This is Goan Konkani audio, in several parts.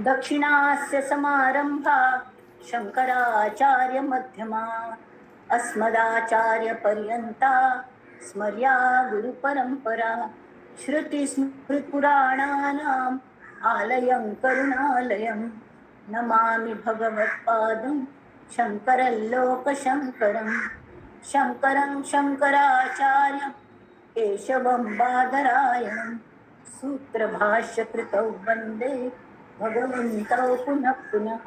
दक्षिणास्य समारंभा शंकराचार्य मध्यमा अस्मदाचार्य पर्यंता स्मर्या गुरुपरंपरा। श्रुतिस्मृतिपुराणानाम् आलयं करुणालयं नमामि भगवत्पादं शंकरं लोकशंकरं। शंकरं शंकराचार्यं केशवं बादरायणं सूत्रभाष्यकृतौ वंदे भगवन्तौ पुनः पुनः।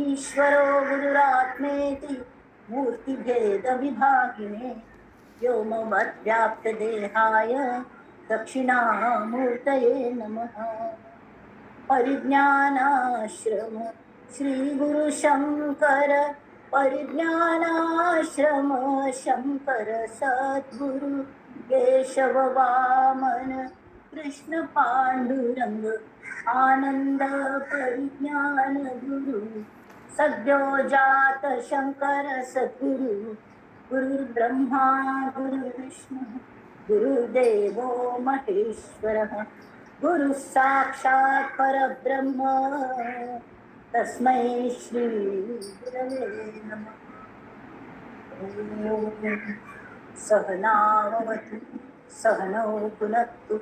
ईश्वरो गुरुरात्मेति मूर्तिभेदविभागिने व्योमवद्व्याप्तदेहाय दक्षिणामूर्तये नमः। परिज्ञानाश्रम श्री गुरु शंकर परिज्ञानाश्रम शंकर सद्गुरु केशव वामन कृष्ण पांडुरंग आनंद परिज्ञान गुरु सद्यो जात शंकर सद्गुरु। गुरुर्ब्रह्मा गुरुर्विष्णु गुरुर्देवो महेश्वरः गुरु साक्षात् परब्रह्म तस्मै श्री गुरवे नमः। ॐ सहनावतु सहनौ भुनक्तु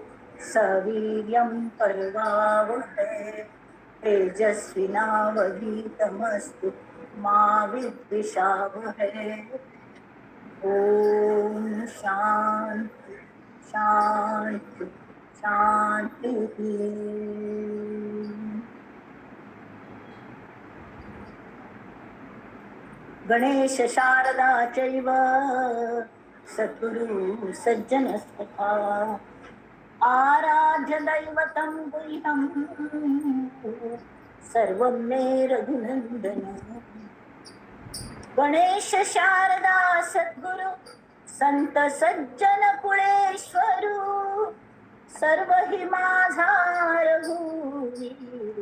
सवीर्यं करवावहै तेजस्विनावधीतमस्तु मा विद्विषावहै। ॐ शांती शांती शांती। गणेश शारदा चैव सद्गुरु सज्जनस्तथा आराध्य दैवतं गुह्यं सर्वं मे रघुनंदन। गणेश शारदा सद्गुरु संत सज्जन कुळेश्वरू सर्व हि माझा रघुवीर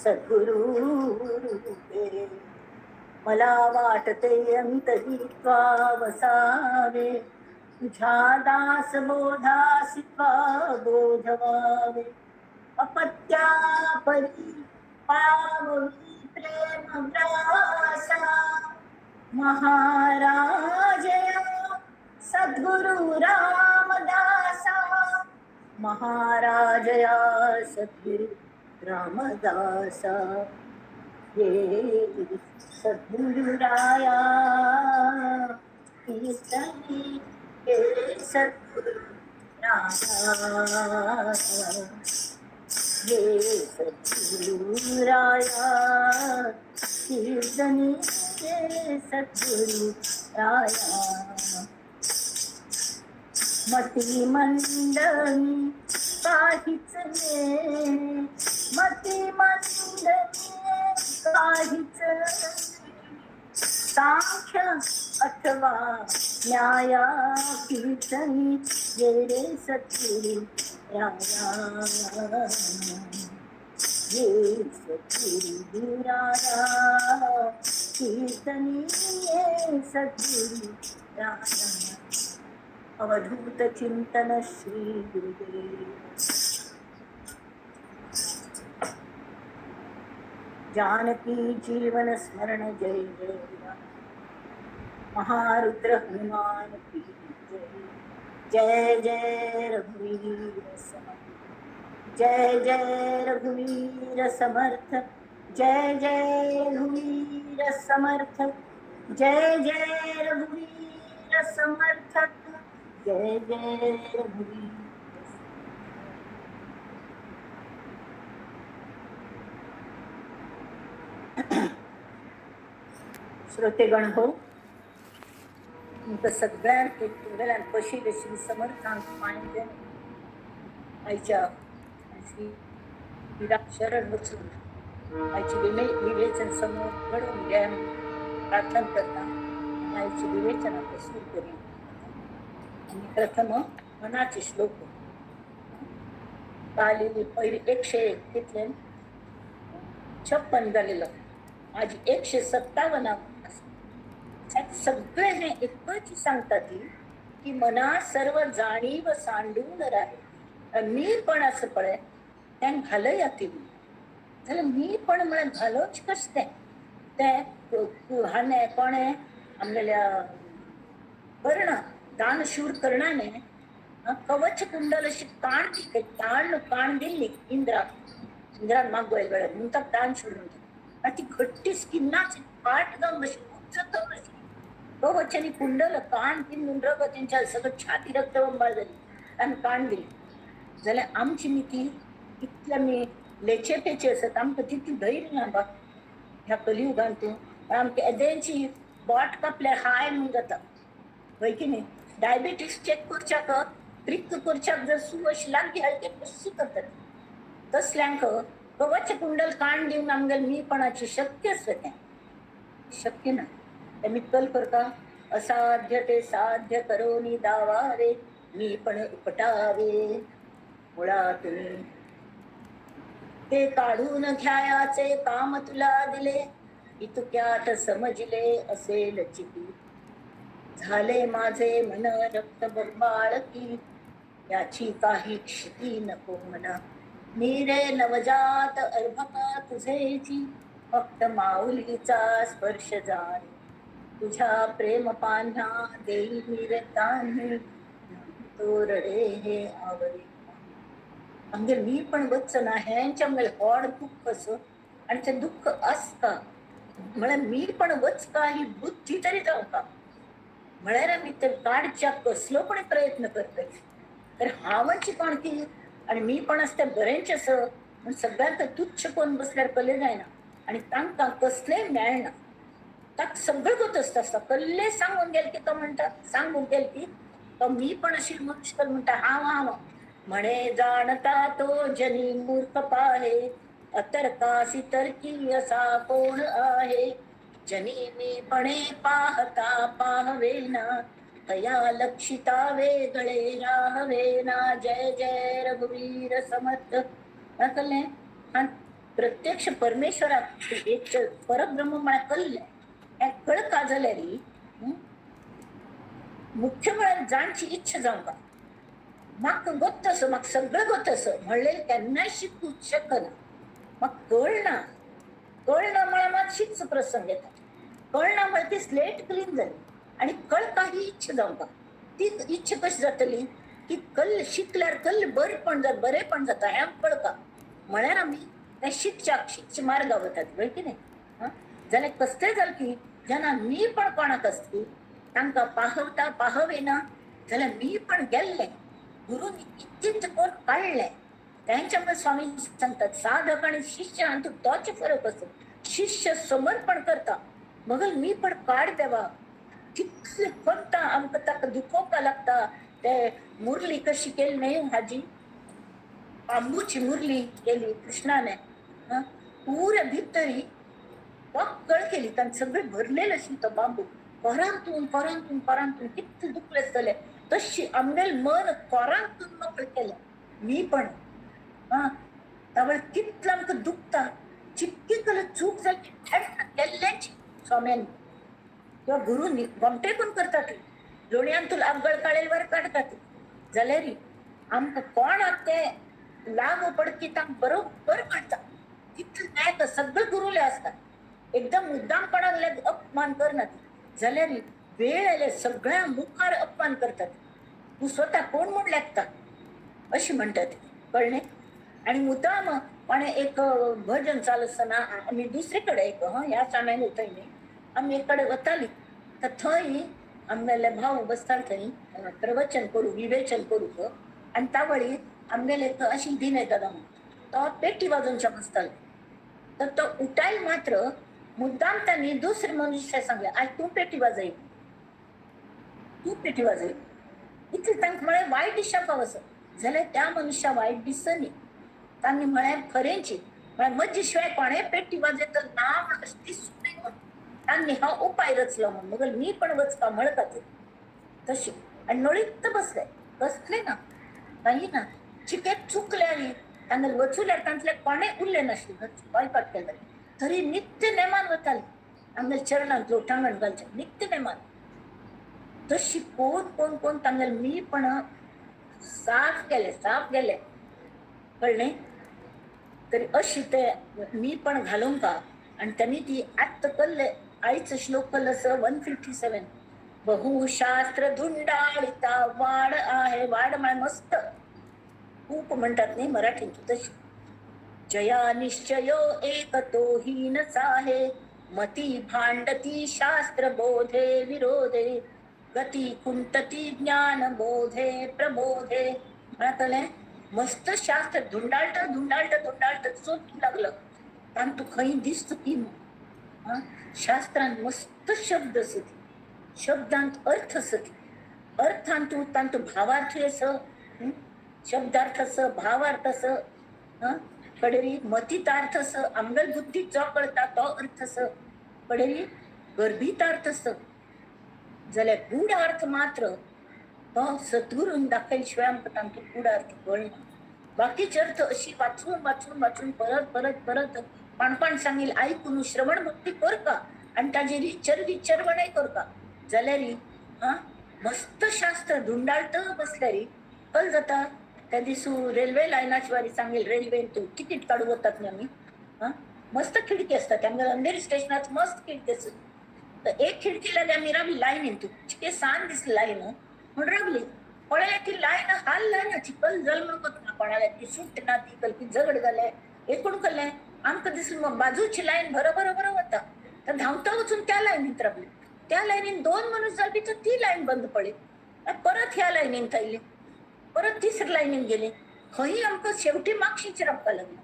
सद्गुरु रूपे। मला वाटते अंतरी त्वा वसावे तुझ्या दास बोधासी त्वा बोधवावे। अपत्या परी पाववी प्रेम ग्रासा महाराजया सद्गुरु रामदासा। महाराजया सद्गुरु रामदासा। ये सद्गुरुराया कीर्तनी हे सद्गुरु राया। ये सद्गुरुराया कीर्तनी हे सद्गुरु राया। मती मंदनी काहीच ने मती मंदनी काहीच सांख्य अथवा न्याया कीर्तनी ये रे सद्गुरु राया। ये सद्गुरु राया कीर्तनी ये सद्गुरु राया। अवधूत चिंतन श्री गुरुदेव। जानकी जीवन स्मरण जय जय राम। महारुद्र हनुमान की जय। जय जय रघुवीर समर्थ। जय जय रघुवीर समर्थ। जय जय रघुवीर समर्थ। जय जय रघुवीर समर्थ। जय जय रघुवीर। श्रोतेगण हो, तुमकां सगळ्यांक तुमगेल्यान पशिल्ले श्री समर्थांक पांय आयच्या श्री शरण वचून आयची विवेचन समोर घडोवन घे प्रार्थना करता आनी आयची विवेचन आतां सुरू करूया. आनी प्रथम मनाचे श्लोक काल पयली 101 तितले 56 जालेलो, आज 157 सगळे हे एकच सांगता ती की मना सर्व जाणीव सांडून राहे. मी पण असं पळय त्यान घालया ती जाल्यार मी पण म्हळ्यार घालोच कशें तें तें हाणे कोणें आमगेल्या कर्ण दानशूर कर्णाने कवच कुंडल अशी काण ताण काण दिल्ली इंद्राक, इंद्रान मागवाय वेळार म्हणून ताका दानशूर म्हणटा. आनी ती घट्टी स्किन्नाच पाट जावन अशी उच्च अशी कवच आनी कुंडल काण दिवन रगत तेंच्या सगळं छाती रक्तबंबाळ जाली आनी काण दिली. जाल्यार आमची मिती इतले आमी लेचे पेचे आसात, आमकां तितली धैर्य ना बा ह्या कलियुगान. तूं आमकां एदेंची बोट कापल्यार हाय म्हणून जाता हय की न्ही. डायबिटीस चॅक करच्याक प्रिक करच्याक जर सू अशी लागली आहा ते कशी करतात तसल्यांक कवच कुंडल काण दिवन आमगेले मीपणाची शक्य आसता तें शक्य ना. ते मी कल करता असाध्य ते साध्य करोनी दावा रे मी पण उपटावे मुळातून ते काढून घ्यायाचे काम तुला दिले इतक्यात समजले असेल चिती झाले माझे मन रक्त बंबाळकी याची काही क्षिती नको मना नीरे नवजात अर्भका तुझेची फक्त माऊलीचा स्पर्श जाण तुझ्या प्रेम पान्हा देई नीरे तान्ही तो रडे हे आवरे. आमगेर मी पण वचना हेंचे आमगेलें व्हड दुख्ख असो आनी तें दुख्ख आसता म्हळ्यार मी पण वचका ही बुद्धी तरी जावका म्हळ्यार आमी ते काडच्याक कसलो पण प्रयत्न करतले तर हांवाची कोण की आनी मी पण आसता बरेंच आसा म्हण सगळ्यांक तुच्छ करून बसल्यार कले जायना आनी तांकां कसलेंय मेळना. ताका सगळें गोत आसता कल्ले सांगून गेले की तो म्हणटा सांगून गेले की तो मी पण अशी मनुष्य म्हणटा हांव हांव म्हणे जाणता तो जनी मूर्ख पाहे अतर्कासी तर्की असा कोण आहे जनी मी पणे पाहता पाहवेना तया लक्षिता वेगळे राहवेना. जय जय रघुवीर समर्थ. कळ्ळें? प्रत्यक्ष परमेश्वराक एक परब्रह्म म्हळ्यार कल्लें हें कळका जाल्यार मुख्य म्हळ्यार जाणची इच्छा जावंका म्हाका गोत्त असो म्हाका सगळें गोत्त असो म्हणलें केन्नाय शिकूंक शकना. म्हाका कळना कळना म्हळ्यार मात शिकचो प्रसंग येता. कळना म्हळ्यार ती स्लेट क्लीन जाली आनी कळपा ही इच्छा जावंका. ती इच्छा कशी जातली की कल्ल शिकल्यार कल्ल बरेपण जाता बरेपण जाता हें कळका म्हळ्यार आमी तें शिकच्याक शिकचे मार्गार वतात कळ्ळें कितें. जाल्यार कसलें जालें की जेन्ना मी पण कोणाक आसती तांकां पाहवता पाहवेना जाल्यार मी पण गेल्लें गुरून इतलें करून काडलें. तेंच्या मुखार स्वामी सांगतात साधक आनी शिष्य हातूंत तोच फरक आसा. शिष्य समर्पण करता मग मी पण काड देवा कितले करता आमकां ताका दुखोवपाक लागता. ते मुरली कशी केली न्हय हाजी बांबूची मुरली केली कृष्णाने पुरे भितरी पक्कळ केली तांकां सगळें भरलेलें आशिल्लें तो बांबू कोरांतून कोरांतून कोरांतून कितलें दुखलें आसतलें तशी आमगेलें मन कोरांतून मोकळें केलें मी पण तावळ कितलें आमकां दुखता चिक्की कल चूक जाली केल्लेंच स्वाम्यांनी किंवा गुरूंनी गोमटे पण करतात लोणयांतून आगळ काळेल वर काडतात जाल्यार आमकां कोणाक ते लागू पडकी तांकां बरोबर कळटा तितलें नायक सगळे गुरुले आसतात एकदम मुद्दामपणान अपमान करनात जाल्यार वेळ आयले सगळ्या मुखार अपमान करतात. तूं स्वता कोण म्हूण लागता अशी म्हणटात कळ्ळें. आनी मुद्दाम कोणें एक भजन चालू आसतना आमी दुसरे कडेन एक ह्या स्वाम्यान थंय न्ही आमी एक कडेन वताली तर थंय आमगेले भाव बसताले थंय प्रवचन करूंक विवेचन करूंक आनी तावळी आमगेले एक अशी दिन येता म्हणून तो पेटी वाजोवच्या बसतालो तर तो उठायल मात्र मुद्दाम त्यांनी दुसरे मनुष्य सांगले आज तूं पेटी वाजय तूं पेटी वाजय इतलें तांकां म्हळें वायट दिशा पावस जाल्यार त्या मनुष्या वायट दिसनी तांणी म्हळें खरेंची म्हळ्यार म्हजे शिवाय कोणें पेटी वाजयत ना म्हण अशें दिसूं न्हय म्हण तांणी हा उपाय रचलो म्हण मग मी पण वचका म्हळ खातीर तशी आनी नळीत बसले कसले ना काही ना चिके चुकले न्ही तांगेले वचुल्यार तांतले कोणें उरलें नाशिल्लें बायपाट केलें तरी नित्य नेमान वताले आमगेल्या चरणांत लोटांगण घालचें नित्य नेमान. तशी कोण कोण कोण तांगेले मी पण साफ गेले, साफ गेले, कळ्ळें? तरी अशी ते मी पण घालूंक का. आनी त्यांनी ती आत्त कल्ले आयचो श्लोक कल्लो असो 157, बहुशास्त्र धुंडाळिता वाड आहे. वाड म्हळ्यार मस्त खूप म्हणतात न्ही मराठीत तशी. जया निश्चयो एक तो हीनच आहे, मती भांडती शास्त्र बोधे विरोधे, गती कुंटती ज्ञान बोधे प्रबोधे. म्हळ्यार कळ्ळें? मस्त शास्त्र धुंडाळटा धुंडाळटा धुंडाळटा सोदूंक लागलो तांतू खंय दिसता की शास्त्रान मस्त शब्द आसत, शब्दांत अर्थ आसत, अर्थांतू तांतू भावार्थ आस, शब्दार्थ आस, भावार्थ आस, कडेरी मतितार्थ आस, आमगेल बुद्धी जो कळटा तो अर्थ आस, कडेरी गर्भितार्थ आस. जाल्यार गूढ अर्थ मात्र तो सद्गुरून दाखयल शिवाय आमकां तांतूं गूढ अर्थ कळना. बाकीचे अर्थ अशी वाचून वाचून वाचून परत परत परत पाणपाण सांगील आयकून श्रवण भक्ती करका आनी ताजेर विचरवणय करका जाल्यार हा मस्त शास्त्र धुंडाळत बसल्यार कल जाता. त्या दिसू रेल्वे लायनाची वारी सांगेल, रेल्वेन तूं तिकीट काडू वतात न्ही आमी, हा मस्त खिडकी आसता आमगे अंधेरी स्टेशनार मस्त खिडकी आसा. तर एक खिडकी लागली आमी रावली लायनीन, तूं चिके सान दिसली लायन म्हण रावली. पळयल्यार ती लायन हालना ना, चिकल जाल म्हणून ना कोणाला ती सुट ना, ती कल्पी झगड जालें एकूण कल्लें. आमकां दिसलें मग बाजूची लायन बरोबर बरोबर वता, तर धांवता वचून त्या लायनीत रावली. त्या लायनीन दोन मनीस जाली तर ती लायन बंद पडली. परत ह्या लायनीन आयली, परत तिसऱ्या लायनीन गेली. खंय आमकां शेवटी मागशीच रावपाक लागली.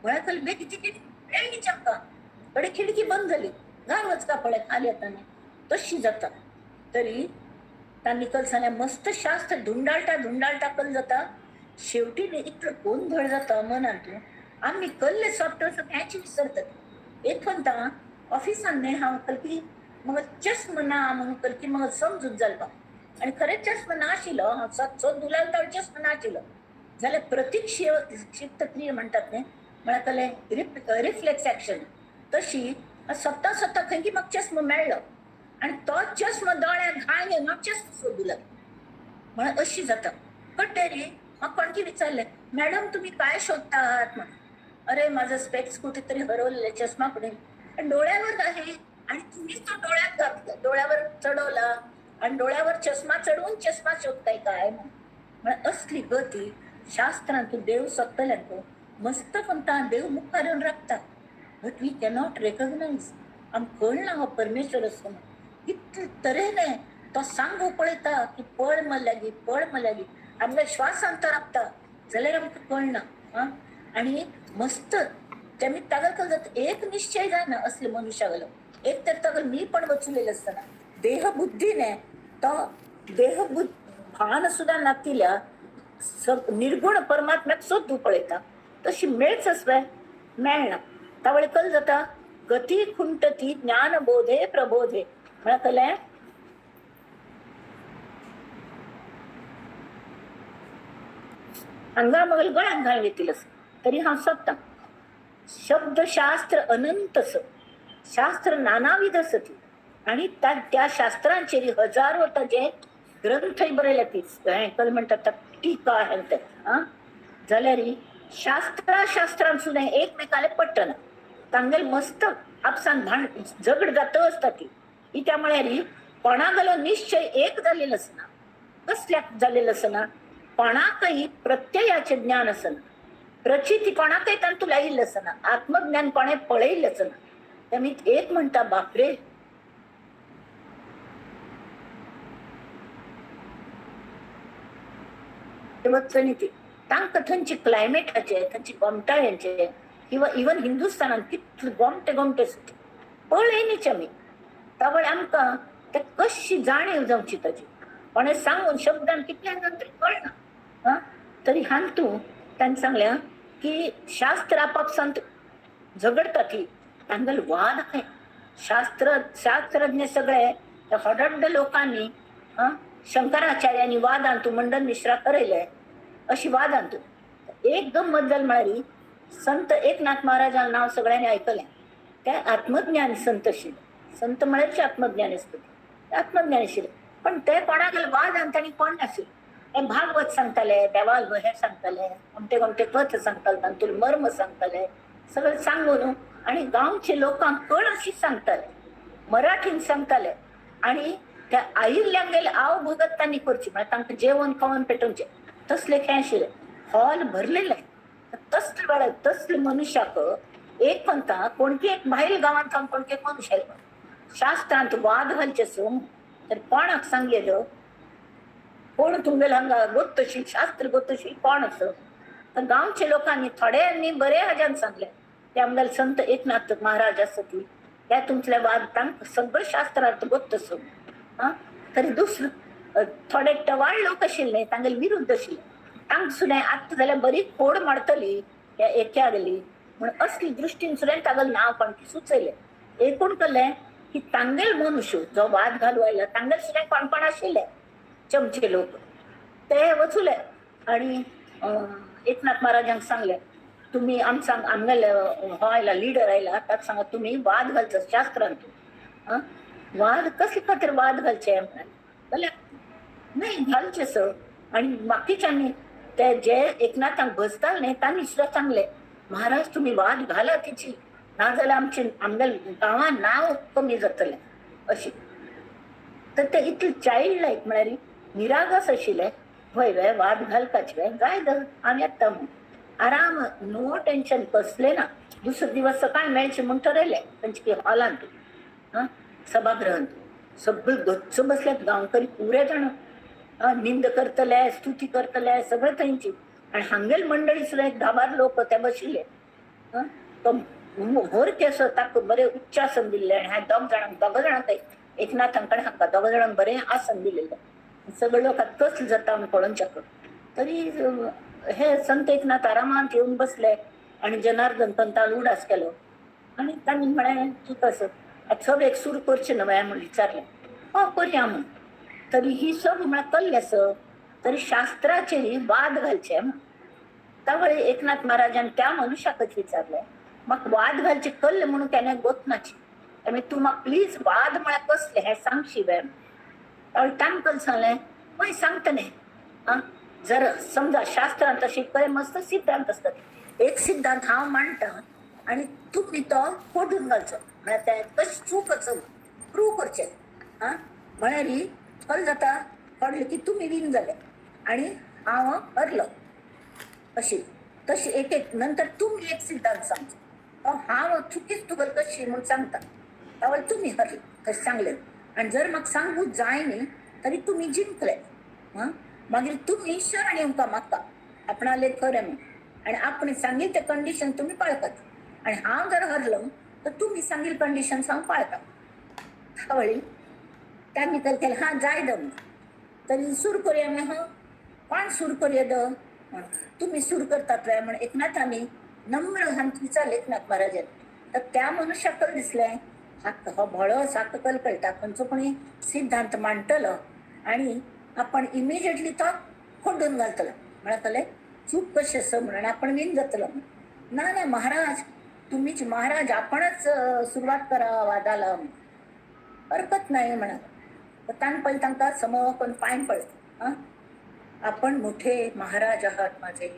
म्हळ्यार कल बेगीन तिकीट मेळ्ळीच आमकां, कडे खिडकी बंद जाली, घार वचका पळय खाली येताना तशी जाता. तरी तांणी कल सांगलें मस्त शास्त्र धुंडाळटा धुंडाळटा कल जाता. शेवटी इतलो गोंधळ जाता मनांत, आमी कल्ले सॉफ्टवेअर हेंच विसरतात. एक म्हणटा ऑफिसान न्ही हांव कल की म्हाका चश्मा ना म्हणून कल की म्हाका समजूत जालपा, आनी खरेंच चश्मा नाशिल्लो, हांव सदचो दुलाल चश्मा नाशिल्लो. जाल्यार प्रतिक्षिप्त क्रिया म्हणटात न्ही, म्हळ्यार कळ्ळें रिफ्लेक्स एक्शन, तशी स्वता स्वता खंय की म्हाका चश्मा मेळ्ळो आनी तो चश्मा दोळ्याक घाण घेवन म्हाका चश्मा सोदूं लागलो. म्हळ्यार अशी जाता. कट्टेरी म्हाका कोणकी विचारलें, मॅडम तुम्ही काय शोधता आहात म्हणून. अरे माझं स्पेक्स कुठेतरी हरवलेलं, चष्मा कुठे डोळ्यावर आहे आणि तुम्हीच तो डोळ्यात घातला, डोळ्यावर चढवला आणि डोळ्यावर चष्मा चढवून चष्मा शोधताय काय म्हणून. म्हळ्यार असली गती शास्त्रांतू देव सोदतल्यांक मस्त म्हणटा देव मुखार येवन राखता, बट we cannot recognise. आमकां कळना हो परमेश्वर आसा म्हणून. कितले तरेने तो सांगू पळयता की पळ मला लागी, पळ मला लागी, आमगे श्वासान तो राखता जाल्यार आमकां कळना. हा आनी मस्त तेमी तागल जाता एक निश्चय जायना असले मनुष्यागलो. एक तर तागल मी पण वचलेलं आसतना देहबुद्धीने तो देहबुद्ध भान सुद्धा नातिल्या निर्गुण परमात्म्याक सोदू पळयता, तशी मेळच आसवे मेळना. तावळ कल जाता गती खुंटती ज्ञान बोधे प्रबोधे. म्हळ्यार कळ्ळें? हांगा मगल गळ्यान घाल घेतील तरी हांव सोदता. शब्दशास्त्र अनंतस, शास्त्र नानाविध आसती आणि त्या शास्त्रांचेर हजारो ताजे ग्रंथय बरयल्या ती हें कल म्हणटात टिका हें तें. आं जाल्यार शास्त्रा शास्त्रान सुद्दां एकमेकाले पट्टना, तांगेल मस्त आपसान भांड झगड जाता आसता ती. कित्या म्हळ्यार कोणागेलो निश्चय एक जालेलो आसना, कसल्याक जालेलो आसना, कोणाकय प्रत्ययाचें ज्ञान आसना, प्रचिती कोणाकय तांतूं लायिल्लें आसना, आत्मज्ञान कोणें पळयिल्लें आसना. तेमी एक म्हणटा बापरे वचनी ती तांकां थंयची क्लायमेटाचे, थंयची गोमटाळ्यांचे किंवा इवन हिंदुस्थानान कितले गोमटे गोमटे पळयनीच आमी. तावळ आमकां ते कशी जाणीव जावची ताजी कोणें सांगून शब्दान कितल्यान जाण तरी कळना. हा तरी हांतू ताणें सांगलें की शास्त्र आपापसांत झगडटा ती, तांगेलो वाद खंय. शास्त्र शास्त्रज्ञ सगळे हडड्ड लोकांनी शंकराचार्यांनी वादांतू मंडन मिश्रा करयले अशी वादांतू एक गंमत जाली म्हळ्यार संत एकनाथ महाराजांना नाव सगळ्यांनी ऐकलें, ते आत्मज्ञान संत आशिल्ले. संत म्हळ्यार आत्मज्ञान आसता, आत्मज्ञान आशिल्ले. पण ते कोणाक वाद तांणी कोण नाशिल्ले. हे भागवत सांगताले, देवाल हे सांगताले, अमटे अमटे कथ सांगताले, तातूंत मर्म सांगताले, सगळें सांगून आणि गांवचे लोकांक कळ अशी सांगताले, मराठीन सांगताले. आणि त्या आयिल्ल्यांगेले आव भगत तांणी करची, म्हळ्यार तांकां जेवण खावण पेटोवचें तसले खेळ आशिल्ले. हॉल भरलेले. तसले वेळार तसले मनुष्याक एक पंता कोणकी एक भायल गांवांत सावन कोणकी एक मनुष्य आयलो शास्त्रांत वाद घालचे आसूं तर कोणाक सांगलेलो, कोण तुमगेले हांगा गोत्तशी शास्त्र गोत्तशी कोण आसा? तर गांवच्या लोकांनी थोड्यांनी बरे हाज्यान सांगले ते आमगेले संत एकनाथ महाराज आसा ती त्या तुमतले वाद तांकां सगळे शास्त्रार्थ गोत्त आसूं. आं, तरी दुसरो थोडे टवाळ लोक आशिल्ले तांगेले विरुद्ध आशिल्ले, तांकां सुद्दां आतां जाल्यार बरी खोड मारतली त्या एक्या गेली म्हण असली दृश्टीन सुद्दां तागेलें नांव कोणकी सुचयलें. एकूण कळ्ळें की तांगेल मनुष्य जो वाद घालू आयला तांगेल सुद्दां कोण कोण आशिल्ले चमचे लोक, ते वचुले आणि एकनाथ महाराजांक सांगले तुम्ही आमचा आमगेले हो आयला लिडर आयला ताका सांगा तुम्ही वाद घालचो शास्त्रांत. वाद कसले खातीर वाद घालचे जाल्यार नाही घालचे सर. आणि बाकीच्यांनी ते जे एकनाथांक भजताले न्ही तांणी सुद्दां सांगले महाराज तुम्ही वाद घाला तिची, ना जाल्यार आमचे आमगेले गांवान नांव कमी जातलें अशी. तर ते इतले चायल्ड लायक म्हळ्यार निरागस आशिल्ले. हय वे वाद घालपाचे वे जाय दर हांव येता म्हूण आराम, नो टेन्शन कसलें ना. दुसरे दिवस सकाळी मेळचें म्हूण ठरयलें तांचे हॉलांत, आं सभागृहांत. सगळे गच्च बसल्यात गांवकरी पुरे जाण, निंद करतले स्तुती करतले सगळे थंयची. आनी हांगेल मंडळी सुद्दां एक 10-12 लोक ते बशिल्ले. तो व्हर केसो ताका बरें उच्चासन दिल्लें आनी ह्या दोग जाणांक दोग जाणांक एकनाथांकडे हांकां दोग जाणांक बरें आसन दिलेलें. सगळे लोक कसले जाता म्हूण पळोवंक शकत. तरी हे संत एकनाथ आरामांत येवन बसले आणि जनार्दन पंतान उडास केलो आनी तांणी म्हळें तूं कसो आतां सभ एक सूर करचें न्हय म्हूण विचारलें. हय करया म्हूण. तरी ही सभ म्हळ्यार कल्लें आसा तरी शास्त्राचेर वाद घालचे म्हूण. त्यावेळी एकनाथ महाराजान त्या मनुष्याकच विचारलें म्हाका वाद घालचे कल्ले म्हणून केन्ना गोतनाची, त्यामुळे तूं म्हाका प्लीज वाद म्हळ्यार कसले हें सांगशी वे. त्यावेळी तांकां सांगलें हय सांगता न्ही. आं, जर समजा शास्त्रांत अशी पळय मस्त सिद्धांत आसतात, एक सिद्धांत हांव मांडटा आनी तुमी तो फोडून घालचो म्हळ्यार तें कशें चूक आसा प्रूव करचें. आं, म्हळ्यार कल जाता कळ्ळें की तुमी विन जाले आनी हांव हरलो अशी. तशी एक एक नंतर तुमी एक सिद्धांत सांगचो तो हांव चुकीच तुगेल कशी म्हूण सांगता, त्यावेळी तुमी हरले तशें सांगलें. आनी जर म्हाका सांगूंक जाय न्ही तरी तुमी जिंकले. आं, मागीर तुमी शरण येवंक म्हाका आपणाले खरें म्हूण आनी आपणे सांगील तें कंडिशन तुमी पाळतात आनी हांव जर हरलो तर तुमी सांगील कंडिशन हांव पाळता. त्यावेळी त्यांनी तर केलें हां जाय the तरी सूर करूया म्हळें. हां कोण सूर करूया the तुमी सूर करतात वे म्हण एकनाथांनी नम्र हांत विचारलें एकनाथ महाराजान. तर त्या मनुष्याक दिसलें हो भोळो साक कल कळटा खंयचो कोणी सिद्धांत मांडटलो आनी आपण इमिजिएटली तो फोडून घालतलो म्हळ्यार कळ्ळें चूक कशी आसा म्हणून आपण विन जातलो. ना ना महाराज तुम्हीच महाराज आपणच सुरवात करा वादाला, हरकत नाही म्हणाल. तर तांकां पयलीं तांकां समोर करून पांय पडले. आं, आपण मोठे महाराज आहात माझे,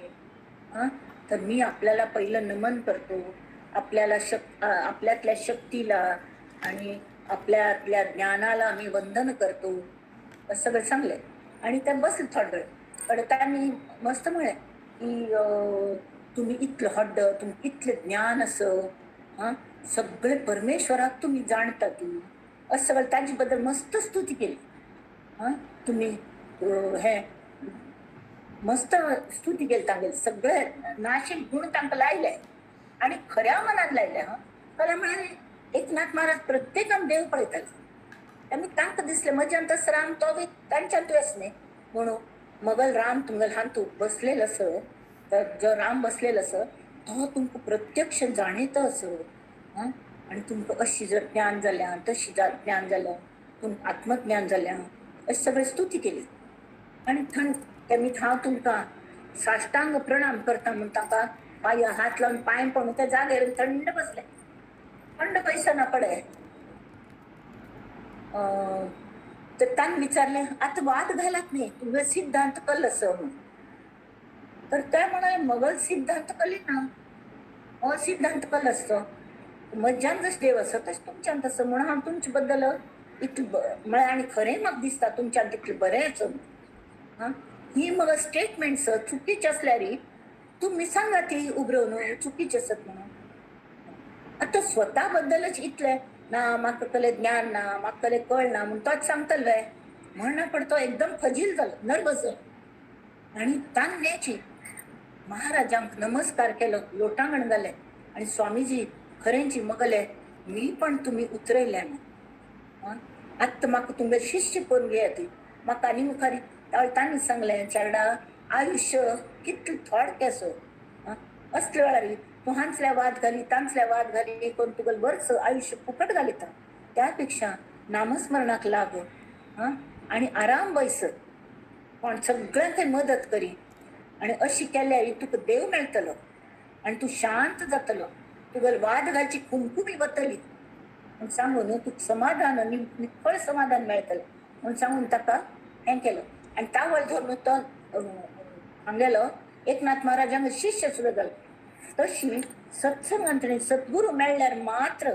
हां तर मी आपल्याला पहिलं नमन करतो, आपल्याला आपल्यातल्या शक्तीला आणि आपल्यातल्या ज्ञानाला मी वंदन करतो असं सगळं सांगले. आणि त्या बसले थोडा वेळ. पण त्यांनी मस्त म्हळें की तुम्ही इतलं हड्ड, तुमकां इतलें ज्ञान असं, हां सगळे परमेश्वराक तुम्ही जाणता ती असं सगळं ताजे बद्दल मस्त स्तुती केली. हां तुम्ही हे मस्त स्तुती केली तांगेली, सगळे नाशिक गुण तांकां लायले आणि खऱ्या मनान लायले. हां खरें म्हळ्यार एकनाथ महाराज प्रत्येकान देव पळयताले, आनी तांकां दिसलें म्हज्यान तस राम तो बी तांच्यान तूं न्ही म्हणून मगल राम तुमगेल हातूंत बसलेलो आस, तर जो राम बसलेलो आस तो तुमकां प्रत्यक्ष जाणयता असो. आं आनी तुमकां अशी जर ज्ञान जाल्यां तशी ज्ञान जाल्यां तुमकां आत्मज्ञान जाल्यां अशी सगळी स्तुती केली. आनी थंय तेमी हांव तुमकां साष्टांग प्रणाम करता म्हूण ताका पांय हात लावन पांय पडून ते जागेर थंड बसले, थंड बैसना पडे. तर तांणी विचारले आतां वाद घालात न्ही, तुमगे सिद्धांत कल आसा म्हणून. तर ते म्हणाले मगल सिद्धांत कली ना, हो सिद्धांत कल आसतो, म्हज्यान जशें देव आसा तशें तुमच्यान तसो, म्हणून हांव तुमचे बद्दल इतलें म्हळ्यार आनी खरें म्हाका दिसता तुमच्यान तितलें बरें आसा. आं, ही मगो स्टेटमेंट्स चुकीचे आसल्यार तुमी सांगा ती उबरोवन चुकीचे आसत म्हणून. आतां स्वता बद्दलच इतलें ना म्हाका कले ज्ञान ना, म्हाका कले कळना म्हूण तोच सांगतलो वे म्हणना पड तो एकदम खजील जालो, नर्वस जालो. आनी तांण्याची महाराजांक नमस्कार केलो, लोटांगण घालें आनी स्वामीजी खरेंची मगले मी पण तुमी उतरयले म्हूण, आत्तां म्हाका तुमगे शिश्य करून घेयात, म्हाका आनी मुखार. तांणी सांगलें चेरडा आयुश्य कितलें थोडकें आसा, असल्या वेळार तूं हांचल्या वाद घाली तांचल्या वाद घाली करून तुगेलें वर्स आयुश्य फुकट घालयता, त्या पेक्षा नामस्मरणाक लाग आनी आराम बैस, कोण सगळ्यांक मदत करी आनी अशी केल्यार तुका देव मेळटलो आनी तूं शांत जातलो, तुगेले वाद घालची कुमकुमी वतली म्हूण सांगून तुका समाधान निखळ समाधान मेळटलें म्हूण सांगून ताका हें केलो. आनी तावळ धरून तो हांगेलो एकनाथ महाराजांक शिश्य सुद्दां जालो. तशी सत्संगांत सद्गुरू मेळ्ळ्यार मात्र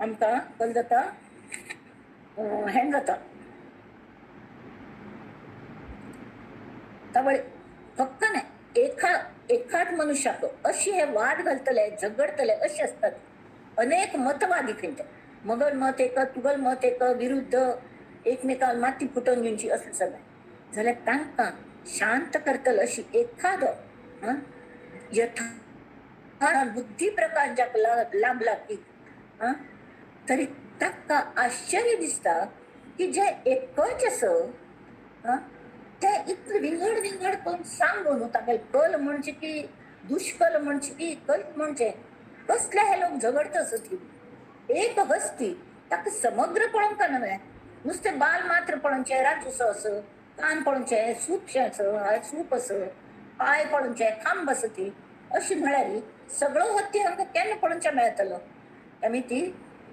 आमकां कल जाता, हें जाता. तावळ फक्त नाही एखाद मनुष्याक अशी हे वाद घालतले झगडतले अशे असतात अनेक मतवादी खंय ते, मगल मत एक तुगल मत एक विरुद्ध एकमेकांक माती फुटोवन घेवची असलें सगळें जाल्यार तांकां शांत करतलो अशी एखादो यथा बुद्धी प्रकाश जाका लाभला की तरी ताका आश्चर्य दिसता की जे एकच आसा ते इतले विंगड विंगड करून सांगून ताका कल म्हणजे की दुष्कल म्हणजे की कल म्हणजे कसले हे लोक झगडत आसत. एक हस्ती ताका समग्र पळोवंक न्हय, नुस्तें बाल मात्र पळोवचें, राजूसो असो कान पळोवचें, सूपशें आसा सूप आसा, पांय पळोवचें, खांब आसा ती अशी म्हळ्यार सगळो हत्ती आमकां केन्ना पळोवचें मेळटलो. आमी ती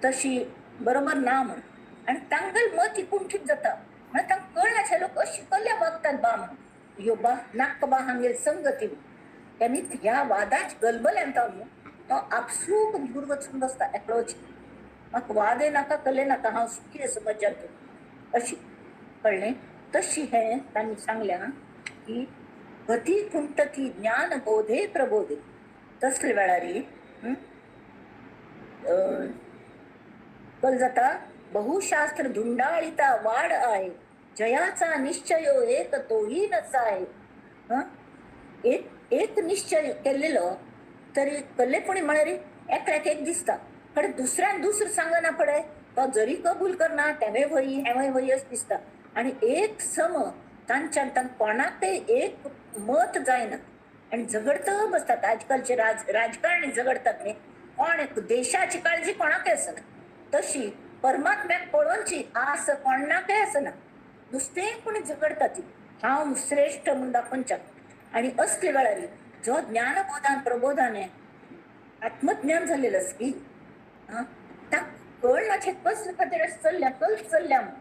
तशी बरोबर ना म्हण आनी तांगेल मत कुंठीत जाता, म्हळ्यार तांकां कळनाशे लोक अशी कल्या वागतात बा म्हण, ह्यो बा नाक्क बा हांगेल संगती आनी ह्या वादाच गलबल्यान तो आपसूक दूर वचून बसता एकलोच, म्हाका वादय नाका कले नाका, हांव सुखी आसा मज्जा अशी कळ्ळें. तशी हें तांणी सांगल्या की गती कुंटती ज्ञान बोधे प्रबोधे तसले वेळारी कल जाता बहुशास्त्र धुंडाळिता वाड आहे जयाचा निश्चय एक तोही नसा आहे. एक एक निश्चय केल्लेलो तरी कल्लेपणी म्हळ्यार एकल्याक एक दिसता, पण दुसऱ्यान दुसरं सांगना पडे तो जरी कबूल करना तेवें वही हेंवय वही अशें दिसता. आनी एक सम तांच्यान तांकां कोणाकय एक मत जायना आनी झगडत बसतात. आजकालचे राजकारणी झगडतात न्ही, कोण देशाची काळजी कोणाकय आसना, तशी परमात्म्याक पळोवची आस कोणाकय आसना, नुस्तें कोणी झगडतात हांव श्रेश्ठ म्हूण दाखोवच्याक. आनी असले वेळार जो ज्ञानबोधान प्रबोधाने आत्मज्ञान झालेलं की ताका कळनाचें कसले खातीर अशें चल्ल्या कल चल्ल्या म्हूण.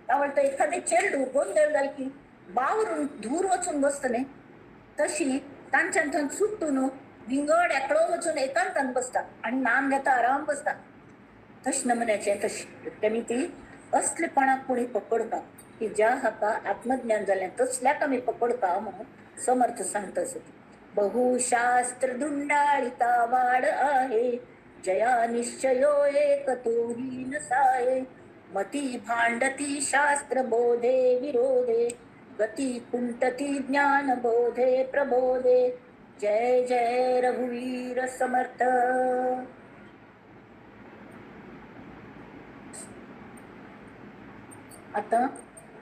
तावळ तो एखादें चेडूं गोंदळ जाल की बावरून धूर वचून बसता न्ही, तशी तांच्यान थंय सुट्टून विंगड एकलो वचून एकांतान बसता आनी नाम घेता आराम बसता. तशें नमुन्याचें तशें तेमी ती असलेपणाक कोणी पकडता की ज्या हाका आत्मज्ञान जालें तसल्याक आमी पकडता म्हणून समर्थ सांगता आसत. बहुशास्त्र धुंडाळिता वाड आहे जया निश्चयो एक तोही नसाये मती भांडती शास्त्र बोधे विरोधे गती कुंटती ज्ञान बोधे प्रबोधे. जय जय रघुवीर समर्थ. आता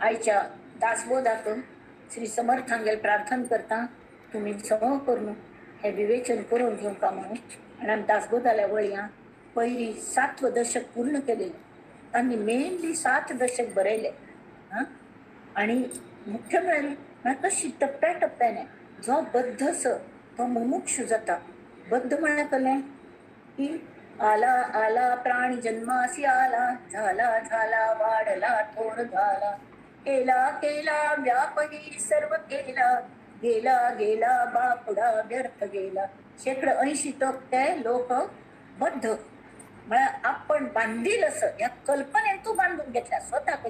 आयच्या दासबोधाक श्री समर्थांगेल प्रार्थना करता तुम्ही सम करून हे विवेचन करून घेवंक म्हणून. आनी आमी दासबोधाल्या वळयां पयली 7 दशक पूर्ण केलेले, तांणी मेनली 7 दशक बरयले. आनी मुख्य म्हळ्यार कशी टप्प्या टप्प्याने जो बद्ध आसा तो मुमुक्षु जाता. बद्ध म्हळ्यार कसलें की आला आला प्राणी जन्मासी आला झाला झाला वाढला थोर झाला केला केला व्यापही सर्व केला, गेला गेला बापुडा व्यर्थ गेला. शेकडो 80% लोक बद्ध म्हळ्यार आपण बांधील असं ह्या कल्पनेन तूं बांदून घेतला स्वतः.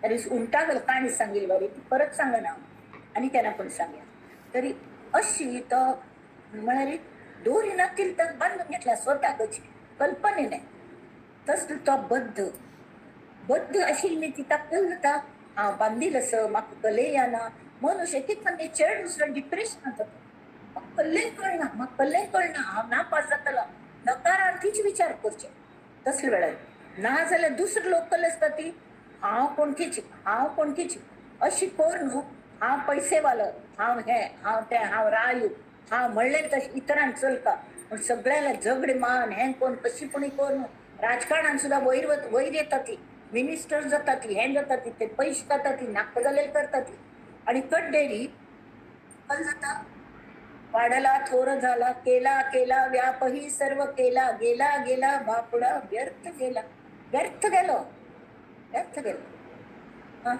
तरी उमटागल काणी सांगील बरी ती परत सांगना आनी केन्ना पण सांगया. तरी अशी तो म्हळ्यार दोरी नातील तर बांदून घेतला स्वतःकची कल्पनेने. तसलो तो बद्ध बद्ध आशिल्ली ती ताका जाता हांव बांदील असं म्हाका कले येना. मनुष्य एक एक चेड दुसरो डिप्रेशन जाता. म्हाका कल्लें कळना, म्हाका कल्लें कळना, हांव नापास जातलो, नकारार्थीच विचार करचे तसले वेळार. ना जाल्यार दुसरे लोक कल्ले आसता ती हांव कोणकीच, हांव कोणकीच अशी करून हांव पैसेवालो, हांव हें, हांव तें, हांव रायू, हांव म्हणलें तशें इतरांक चलता. पूण सगळ्याला झगडे मान हें कोण कशी पुणी करून राजकारणान सुद्दां वयर वयर येता ती, मिनिस्टर जाता ती, हें जाता ती, ते पयशे खाता ती, नाका जालें करता ती. आनी कड्डेरी कल जाता वाढला थोर झाला, केला केला व्यापही सर्व केला, गेला गेला बापुडा व्यर्थ गेला. व्यर्थ गेलो, व्यर्थ गेलो.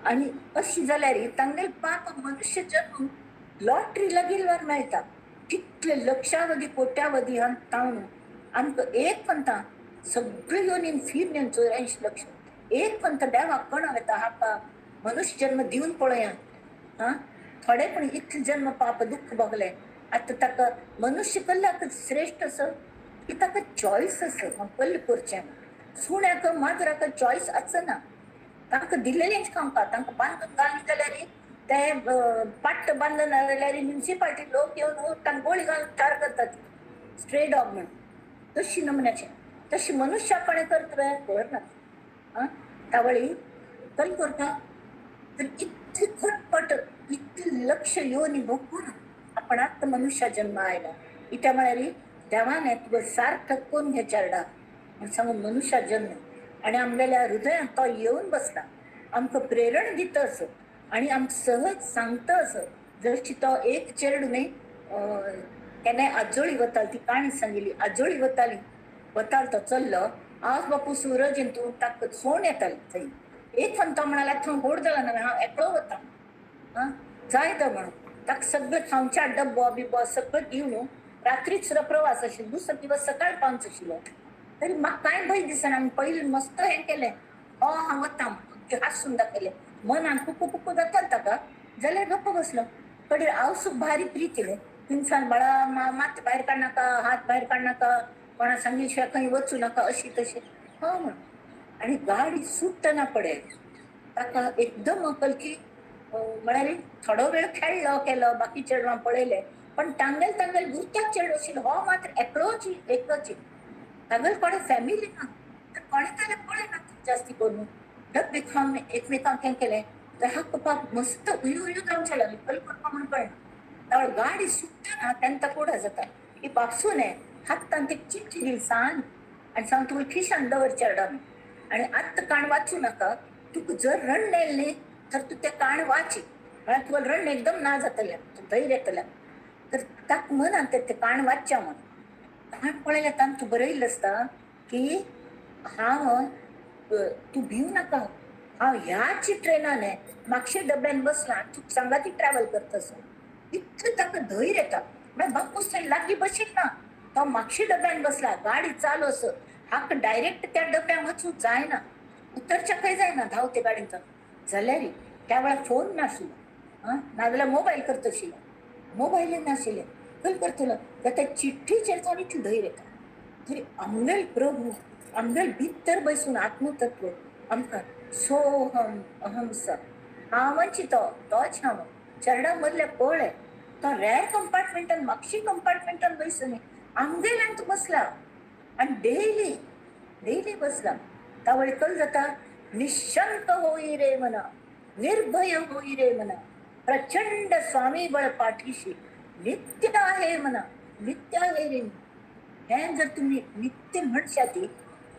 आनी अशी जाल्यार तांगेले पाप मनुष्य जन्म लॉटरी लागिल्ल्यार मेळटा. कितले लक्षावधी कोट्यावधी तावन आमकां एक पंथा सगळे योनीन फिरनेन 84 लक्ष एक पंथ देवाक कणो येता हाका मनुष्य जन्म दिवन पळया. हा थोडे पण इतले जन्म पाप दुःख भोगले आतां ताका मनुष्य कल्ल्याक श्रेश्ठ असो की ताका चॉयस आसा कल्ल करचें. सुण्याक माजराक चॉयस आसना, तांकां दिल्लेलेंच खावपा. तांकां बांदून घालून जाल्यार ते पाट्ट बांदून जाल्यार म्युनिसिपालिटी लोक येवन तांकां गोळी घालून ठार करतात, स्ट्रे डॉग म्हणून. तशी नमुन्याचे तशी मनुष्यापणे करतले खबर ना. तावळी कल करता तर इतली खटपट इतली लक्ष येवन भोगून आपण आत्ता मनुष्य जन्म आयला. इत्या म्हळ्यार देवाने तुका सार्थक करून घे चेरडा म्हण सांगून मनुष्य जन्म आणि आमगेल्या हृदयात तो येवन बसला, आमकां प्रेरण दिता असो आणि आमकां सहज सांगता असो. जशी तो एक चेरडू न्ही केन्नाय आजोळी वताली, ती काणी सांगिल्ली. आजोळी वताली, वतालो तो चल्लो आज बापू सूरज तूं ताका सोण येताली थंय. एक फन तो म्हणाला थंय होड जाला ना, हांव एकलो वता आं जाय तो म्हणून. ताका सगळें खावच्या डब्बो बिब्बो सगळें घेवन रात्रीच सुद्दां प्रवास आशिल्लो, दुसरो दिवस सकाळ पावच आशिल्लो. तरी म्हाका कांय भंय दिसना. आमी पयलीं मस्त हें केलें, हो हांव वता म्हणून हांसून दाखयलें. मनान कुकू कुकू जातालें ताका, जाल्यार गप्प बसलो. कडे आवसूक भारी प्रीती रे तिनसान बाळा मात भायर काडनाका, हात भायर काडनाका, कोणा सांगिल्ले शिवाय खंय वचूं नाका, अशी तशी हो म्हणून. आनी गाडी सुट्टना पडे ताका एकदम अकल की म्हळ्यार थोडो वेळ खेळ्ळो केलो, बाकी चेडवां पळयले, पण तांगेल तांगेल गुरत्याक चेडो आशिल्लो हो मात्र एकलोच एकलोच. तागेल कोणें फॅमिली ना तर कोणें ताका पळयना जास्ती करून. डब्बे खावन एकमेकांक हें केलें तर हा कपाक मस्त उयो उयो जावचें लागलें, कल करपा म्हूण कळना. तावळ गाडी सुट्टना तेन्ना ताका उडा जाता की बापसून हातान ती चिठ्ठी दिली सांग आनी सांग तुका खिशान दवर चेरडा आनी आत्तां काण वाचूं नाका, तुका जर रडणें येयलें न्ही तर तूं तें काण वाची, म्हळ्यार तुका रडणें एकदम ना जातलें, तूं धैर्य येतलें. तर ताका मनान तें काण वाचचें म्हणून. काण पळयलें तातूंत बरयल्लें आसता की हांव तूं भिवू नाका, हांव ह्याच ट्रेनान मागशे डब्यान बसला, तूं सांगाती ट्रॅव्हल करता. इतलें ताका धैर्य येता. म्हळ्यार बापूस थंय लागीं बशील ना, तो मागशे डब्यान बसला, गाडी चालू असो, हाका डायरेक्ट त्या डब्यान वचूंक जायना, उतरच्या खंय जायना धांवते गाडयेंत. जाल्यार त्या वेळार फोन नाशिल्लो, आं नाजाल्यार मोबायल करताशिल्लो, मोबायलय नाशिल्ले, खंय करतलो. तर त्या चिठ्ठीचेर ताणें इतलें धैर्य येता. तरी आमगेल प्रभू आमगेल भितर बसून आत्मतत्व आमकां सोहम अहम स हांवच तो, तोच हांव. चरडा मदल्या पळय तो रेर कंपार्टमेंटान मागशी कंपार्टमेंटान बसून आमगेल्यान तो बसला आनी डेली डेली बसला. तावळ कल जाता निशंक होई रे मना, निर्भय होई रे मना, प्रचंड स्वामी बळ पाठीशी नित्य आहे मना, नित्य आहे रे. हें जर तुमी नित्य म्हणशात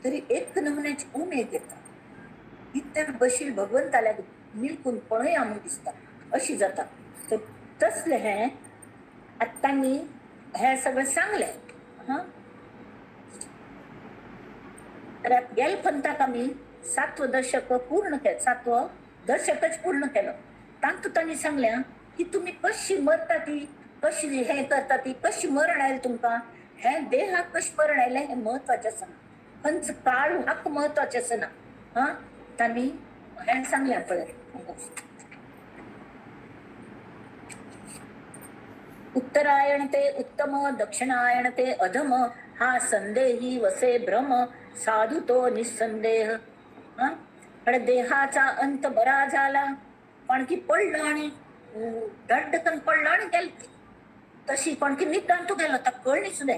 तरी एक नमुन्याची उमेद येता. नित्य बशील भगवंताल्या निलकून पळया म्हूण दिसता अशी जाता. तर तसलें हें आत्तां मी हें सगळें सांगलें. हां तर गेल पंथाक आमी सातवं दशक पूर्ण केलें, सातवं दशकच पूर्ण केलं. तांतू तांणी सांगल्या की तुमी कशी मरता ती, कशी हें करता ती, कशी मरण आयलें तुमकां, हें देहाक कशें मरण आयलें हें म्हत्वाचें आसना, खंयच काळ हाका म्हत्वाचें आसना. हां, तांणी हें सांगलें पळय. उत्तरायण ते उत्तम, दक्षिणायण ते अधम, हा संदेही वसे भ्रम, साधू तो निसंदेह. हा, पण देहाचा अंत बरा झाला, पण की पडलं आणि दड्डकन पडलं आणि गेलं, तशी पण की निदान तू गेलो तर कळणी सुद्धा,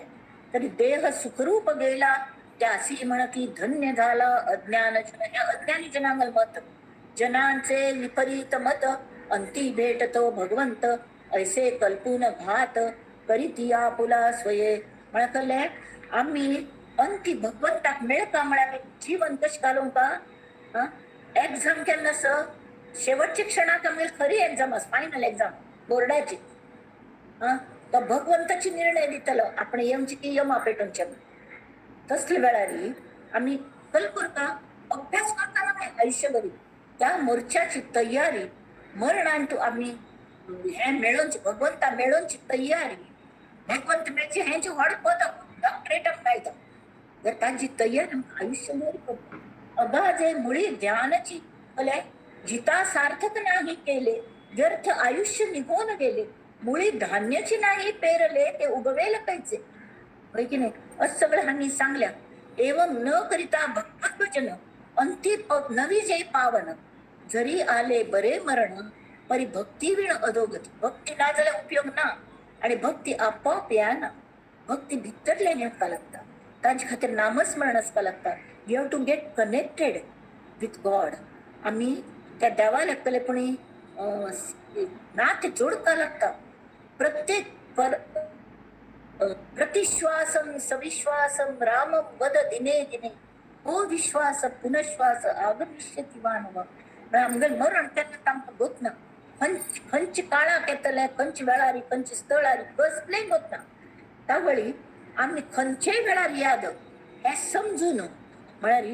तरी देह सुखरूप गेला, त्यासी म्हणती धन्य झाला अज्ञान जन. ह्या अज्ञानी जनांगल मत, जनांचे विपरीत मत, अंती भेटतो भगवंत, ऐसे कल्पून घात करीती आपुला स्वये. म्हळ्यार आम्ही अंती भगवंताक मेळका म्हळ्यार जीवन कशें घालूंक का? एक्झाम केन्ना सर शेवटच्या क्षणाक आमगेली खरी एक्झाम आसा, फायनल एक्झाम बोर्डाची. हा, तो भगवंताची निर्णय दितलो आपण येवची की यमा पेटोवचे. तसले वेळारी आम्ही कल करता, अभ्यास करताना नाही आयुष्यभरी त्या मोर्चाची तयारी, मरणान तू आम्ही हे मेळोवची, भगवंता मेळोवची तयारी, भगवंत मेळची हेंचे व्हड पद डॉक्टरेट मेळटा, तर तांची तयारी आमकां आयुष्यभर करता. अगाजे मुळी ध्यानाची कले जिता सार्थक नाही केले, व्यर्थ आयुष्य निघून गेले, मुळी धान्याची नाही पेरले ते उगवेल कैचे. होय की नाही? असं सगळं ह्यांनी सांगल्या. एवं न करिता भगवत भजन अंती नवी जे पावन, जरी आले बरे मरण परी भक्ती विण अधोगती. भक्ती ना जाल्यार उपयोग ना, आणि भक्ती आपोआप येना, भक्ती भितरल्यान येवपाक लागता, तांचे खातीर नामस्मरण आसपाक लागता. You have to get connected with God. आमी त्या देवा लागतले पूण नातें जोडपाक लागता. प्रत्येक प्रतिश्वासम सविश्वासम रामम वद दिने दिने, हो विश्वास पुनश्वास आगमिष्यति मानव. म्हळ्यार आमगेलें मरण तेन्ना तांकां गोत ना, खंयच्या काळाक येतलें, खंयच्या वेळार, खंयच्या स्थळार, कसलें गोत ना. त्या आमी खंयच्याय वेळार याद हें समजून, म्हळ्यार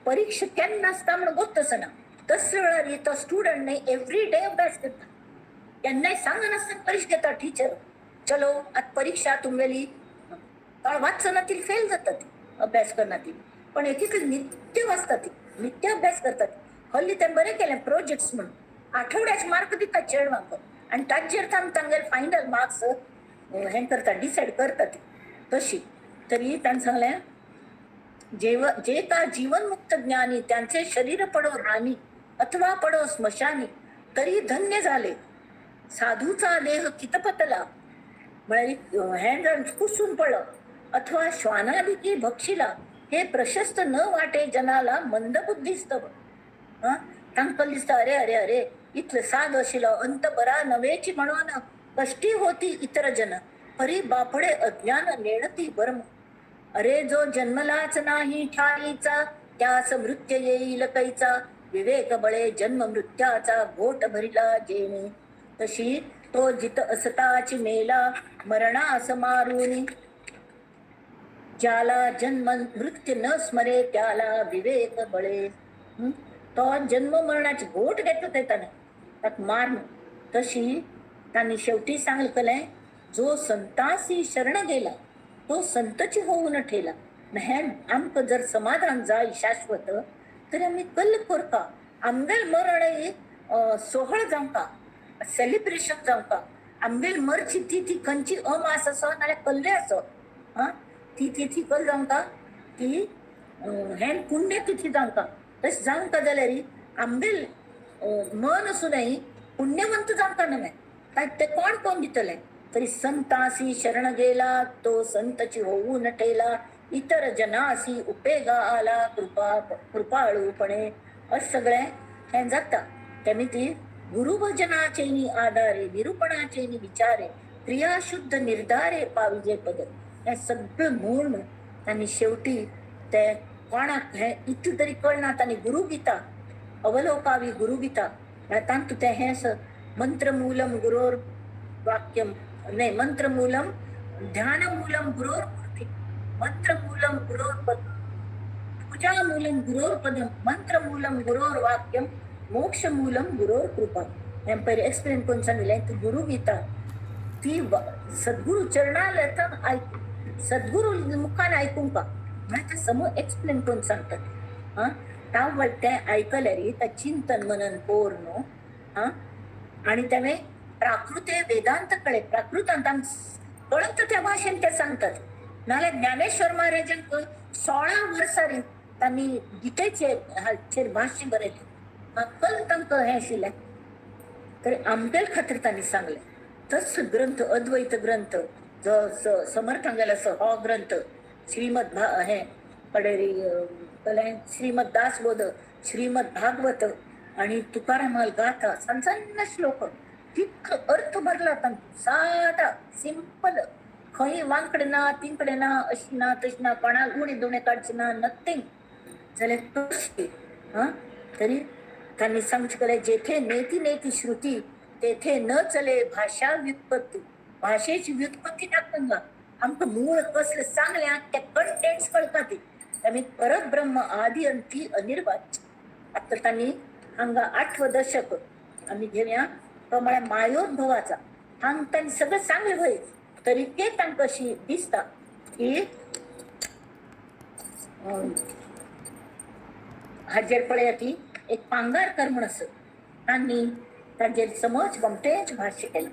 परीक्षा केन्ना आसता म्हण गोत आसना, तसल्या वेळार तो स्टुडंट न्ही एवरी डे अभ्यास करता, केन्नाय सांगनासतना परीक्षा घेता टिचर, चलो आतां परीक्षा तुमगेली, वाचना ती फेल जाता ती, अभ्यास करना ती, पण एक नित्य वाचता ती, नित्य अभ्यास करतात. हल्ली तें बरें केलें प्रोजेक्ट्स म्हणून आठवड्याचे मार्क दितात चेडवांक, आनी ताजेर तांगेले फायनल मार्क्स हें करता, डिसायड करता ती तशी. तरी ताणें सांगलें, जे का जीवनमुक्त ज्ञानी त्यांचे शरीर पडो राणी अथवा पडो स्मशानी तरी धन्य झाले, साधूचा देह कितपतला म्हळ्यार हें कुसून पडलो अथवा श्वानादिकी भक्षिला, हे प्रशस्त न वाटे जनाला मंदबुद्धिस्तव. तांकां दिसता अरे अरे अरे इतलं साद आशिल्लो अंत बरा नवेची म्हणून कष्टी होती इतर जन, परी बापडे अज्ञान नेणती बर्म. अरे जो जन्मलाच नाही ठाईचा, त्यास मृत्य येईल कैचा, विवेक बळे जन्म मृत्याचा घोट भरिला जेणे. तशी तो जित असताची मेला मरणास मारुनी, ज्याला जन्म मृत्यू न स्मरे त्याला विवेक बळे. तो जन्म मरणाची घोट घेतला ते ताणें ताका मारून. तशी तांणी शेवटी सांगलें, जो संतासी शरण गेला तो संतची होऊन ठेला. हें आमकां जर समाधान जाय शाश्वत तरी आमी कल्ल करता, आमगेल मरण सोहळ जावंका, सेलिब्रेशन जावंका. आमगेल मरची ती ती खंयची अमास आसो नाल्यार कल्ले आसो, आं ती तिथी कल जावंका, ती हें पुण्य तिथी जावंका. तशें जावंका जाल्यार आमगेल मन आसूनय पुण्यवंत जावंका न्हय, ते कोण कोण दितले? तरी संतासी शरण गेला तो संतची होऊन ठेला, इतर जनासी उपेगा आला कृपा कृपाळूपणे. अशें सगळें हें जाता. तेमी ती गुरुभजनाचे आधारे निरूपणाचे विचारे क्रियाशुद्ध निर्धारे पाविजे पद. हें सगळें म्हूण तांणी शेवटी ते कोणाक हें इतलें तरी कळना, तांणी गुरुगीता अवलोकावी गुरुगीता म्हळ्यार तांतूं तें हें मंत्रमूलम गुरोर वाक्यम न्हय, मंत्रमूलम ध्यानमूलम गुरोर मूर्ती, मंत्रमूलम गुरोर पद, पूजामूलम गुरोर पदम, मंत्रमूलम गुरोर वाक्यम, मोक्षमूलम गुरोर कृपा हें पयलीं एक्सप्लेन करून सांगिल्लें. ती गुरुगीता ती सद्गुरू चरणाला आयक, सद्गुरू मुखान आयकूंक म्हळ्यार ते समूह एक्सप्लेन करून सांगतात. हां, ताव तें आयकल्यार ता चिंतन मनन कोर न्हू. हां, आनी तेणें प्राकृते वेदांत कळे, प्राकृतांत आमकां कळत त्या भाशेन ते सांगतात. नाल्यार ज्ञानेश्वर महाराजांक 16 वर्सां तांणी गीतेचेर हाचेर भाश्य बरयलें, कल तांकां हें आशिल्लें. तर आमगेल खातीर तांणी सांगलें. तस ग्रंथ अद्वैत ग्रंथ जो समर्थांगेलो आसा हो ग्रंथ श्रीमद हें कडेरी श्रीमद दासबोध, श्रीमद भागवत आणि तुकारामाल गाथा, सण सण्ण श्लोक, तितको अर्थ भरला तांकां, सादा सिंपल, खंय वांकडे ना तिंकडे ना, अशी ना तशी ना, कोणाक उणी दुणे काडची ना, नथींग. जाल्यार कशी हां, तरी त्यांनी सांगचें केलें, जेथे नेती नेती श्रुती तेथे न चले भाषा व्युत्पत्ती. भाशेची व्युत्पत्ती नाका, आमकां मूळ कसलें सांगलें ते कंटेंट्स कळटा ती. आमी परब्रह्म आदी अंती अनिर्वाच्य. आतां तांणी हांगा 8वं दशक आमी घेवया, तो म्हळ्यार मायोद्भवाचा. हांगा तांणी सगळें सांगलें वय तरीके तांकां अशी दिसता की हाजेर पळया ती एक पांगारकर म्हण आसत, तांणी तांचेर समज गोमटेंच भाश्य केलें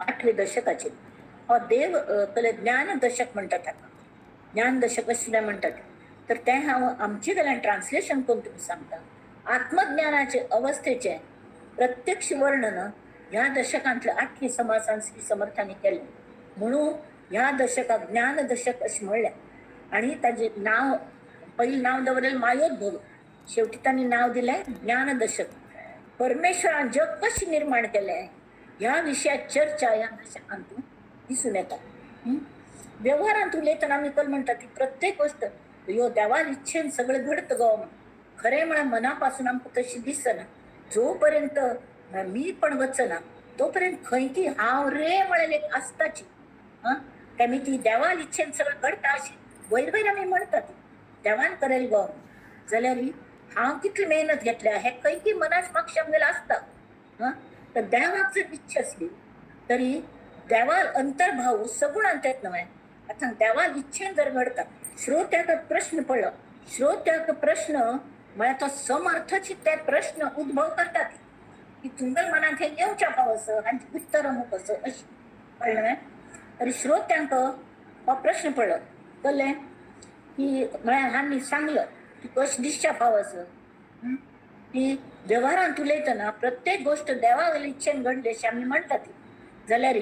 8व्या दशकाचेर. हो देव कले ज्ञान दशक म्हणटात ताका, ज्ञान दशक अशें म्हणटात. तर तें हांव आमचे कडल्यान ट्रान्सलेशन करून तुमकां सांगता. आत्मज्ञानाचे अवस्थेचें प्रत्यक्ष वर्णन ह्या दशकांतल्या 8वी समासान श्री समर्थांनी केलें, म्हणून ह्या दशकाक ज्ञान दशक अशें म्हणलें. आनी ताजें नांव पयलीं नांव दवरलें मायोद्भव, शेवटी तांणी नांव दिलें ज्ञान दशक. परमेश्वरान जग कशें निर्माण केलें ह्या विशयात चर्चा ह्या दशकांतून दिसून येता. व्यवहारांत उलयतना आमी कल म्हणटा ती प्रत्येक गोश्ट ह्यो देवान इच्छेन सगळें घडत गो. खरें म्हळ्यार मनापासून आमकां तशें दिसना, जोपर्यंत मी पण वचना तोपर्यंत खंय ती हांव रे म्हळ्यार एक आसताची. हां, तेमी ती देवान इच्छेन सगळें घडटा अशी वयर वयर आमी म्हणटात देवान करेल गो, जाल्यार हांव कितली मेहनत घेतल्या हें खंय ती मनाच मातशें आमगेलें आसता. हां, तर देवाक जर इच्छा आसली तरी देवाल अंतर्भाव सगुणांत येत न्हय. आतां देवाल इच्छेन जर घडता, श्रोत्याक प्रश्न पडलो, श्रोत्याक प्रश्न म्हळ्यार तो समर्थची ते प्रश्न उद्भव करतात की तुमच्या मनांत हें येवच्या फावो आनी उत्तर अमूक असो अशें कळ्ळें न्हय. तरी श्रोत्यांक हो प्रश्न पडलो, कळ्ळें की म्हळ्यार हांणी सांगलो की कशें दिसच्या फावो असो की व्यवहारांत उलयतना प्रत्येक गोश्ट देवाक इच्छेन घडली अशें आमी म्हणटात, जाल्यार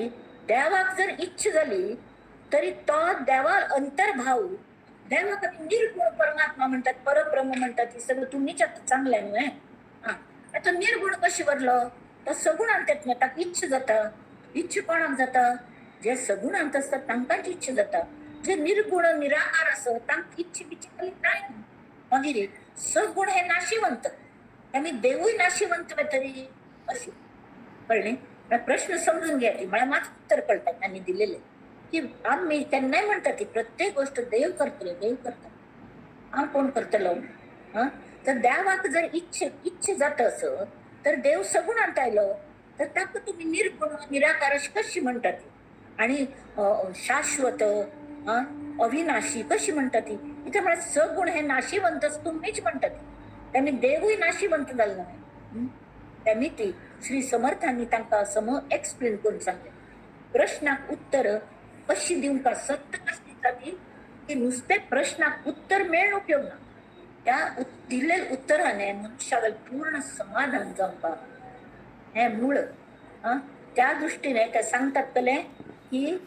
देवाक जर इच्छा जाली तरी तो देवाल अंतर्भाव, देवाक आमी निर्गुण परमात्मा म्हणटात, परब्रह्म म्हणटात, हे सगळं तुमीच आतां सांगलें न्हय. आं, आतां निर्गुण कशें वरलो, तो सगुणांत येत न्हय, ताका इच्छा जाता. इच्छा कोणाक जाता? जे सगुणांत आसता तांकांच इच्छा जाता. जे निर्गुण निराकार आसा तांकां इच्छा बिच्छा कसली कांय ना. मागीर सगुण हे नाशिवंत, आमी देवूय नाशिवंत तरी अशी कळ्ळें. प्रश्न समजून घ्या ती म्हळ्यार मात उत्तर कळटा तांणी दिलेलें की आमी केन्नाय म्हणटा ती प्रत्येक गोश्ट देव करतले, देव करता, हांव कोण करतलो. हां, तर देवाक जर इच्छा इच्छा जाता असं तर देव सगुणांत आयलो तर ताका तुमी निर्गुण निराकार अशें कशी म्हणटा ती, आनी शाश्वत अविनाशी कशी म्हणटा ती. इथे म्हळ्यार सगुण हे नाशिवंत तुमीच म्हणटा ती, त्यांनी देवूय नाशिवंत जालो न्हय. त्यांनी ती श्री समर्थांनी तांकां सम एक्सप्लेन करून सांगलें. प्रश्नाक उत्तर कशी दिवंक सत्य कशी दिता ती की नुस्तें प्रश्नाक उत्तर मेळून उपयोग ना, त्या दिलेल्या उत्तराने मनुष्यावर पूर्ण समाधान जावपाक हें मूळ. त्या दृष्टीने ते सांगतात तले की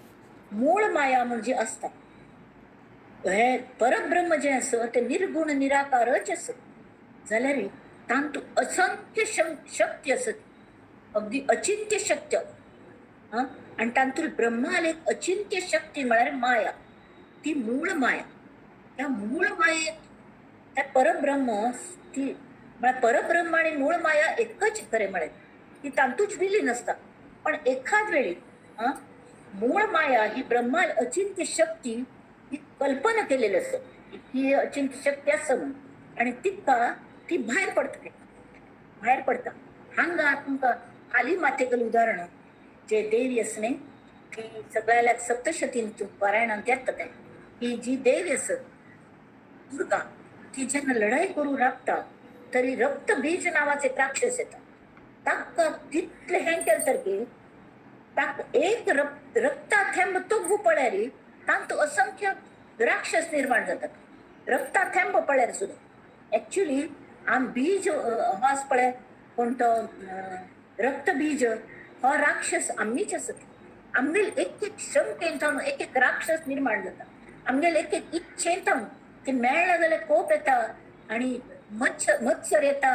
मूळ माया म्हणजे आसता हे परब्रह्म जें आसा तें निर्गुण निराकारच आसा, जाल्यार तांतूत असंख्य शक्ती आसत, अगदी अचिंत्य शक्य. आनी तातूंत ब्रह्माल एक अचिंत्य शक्ती म्हळ्यार माया, ती मूळ माया. त्या मूळ मायेत त्या परब्रह्म ती म्हळ्यार परब्रह्म आनी मूळ माया एकच खरें म्हळ्यार, ती तातूंत विलीन आसता. पण एखाद वेळी मूळ माया ही ब्रह्माल अचिंत्य शक्ती ही कल्पना केलेली आसा, ही अचिंत्य शक्ती आसा म्हणून, आनी तिका ती भायर पडटा. भायर पडटा. हांगा तुमकां काली मातेगल उदाहरण जे देवी आसा न्ही ती सगळ्याक सप्तशतीन पारायणांत येता तें की जी देवी आसा दुर्गा ती जेन्ना लढाई करूं राबता तरी रक्तबीज नावाचे एक राक्षस येता. ताका तितलें हें केलें सारकें ताका एक रक्ता थेंब तोगू पळ्यार तांतू असंख्य राक्षस निर्माण जातात. रक्ता थेंब पळ्यार सुद्दां एक्चुली आम बीज हो आसा पळय कोण तो रक्तबीज हो राक्षस आमीच आसत. आमगेल एक एक क्षमतेन जावन एक एक राक्षस निर्माण जाता. आमगेल एक एक इच्छेन जावन ते मेळना जाल्यार कोप येता आनी मत्सर येता,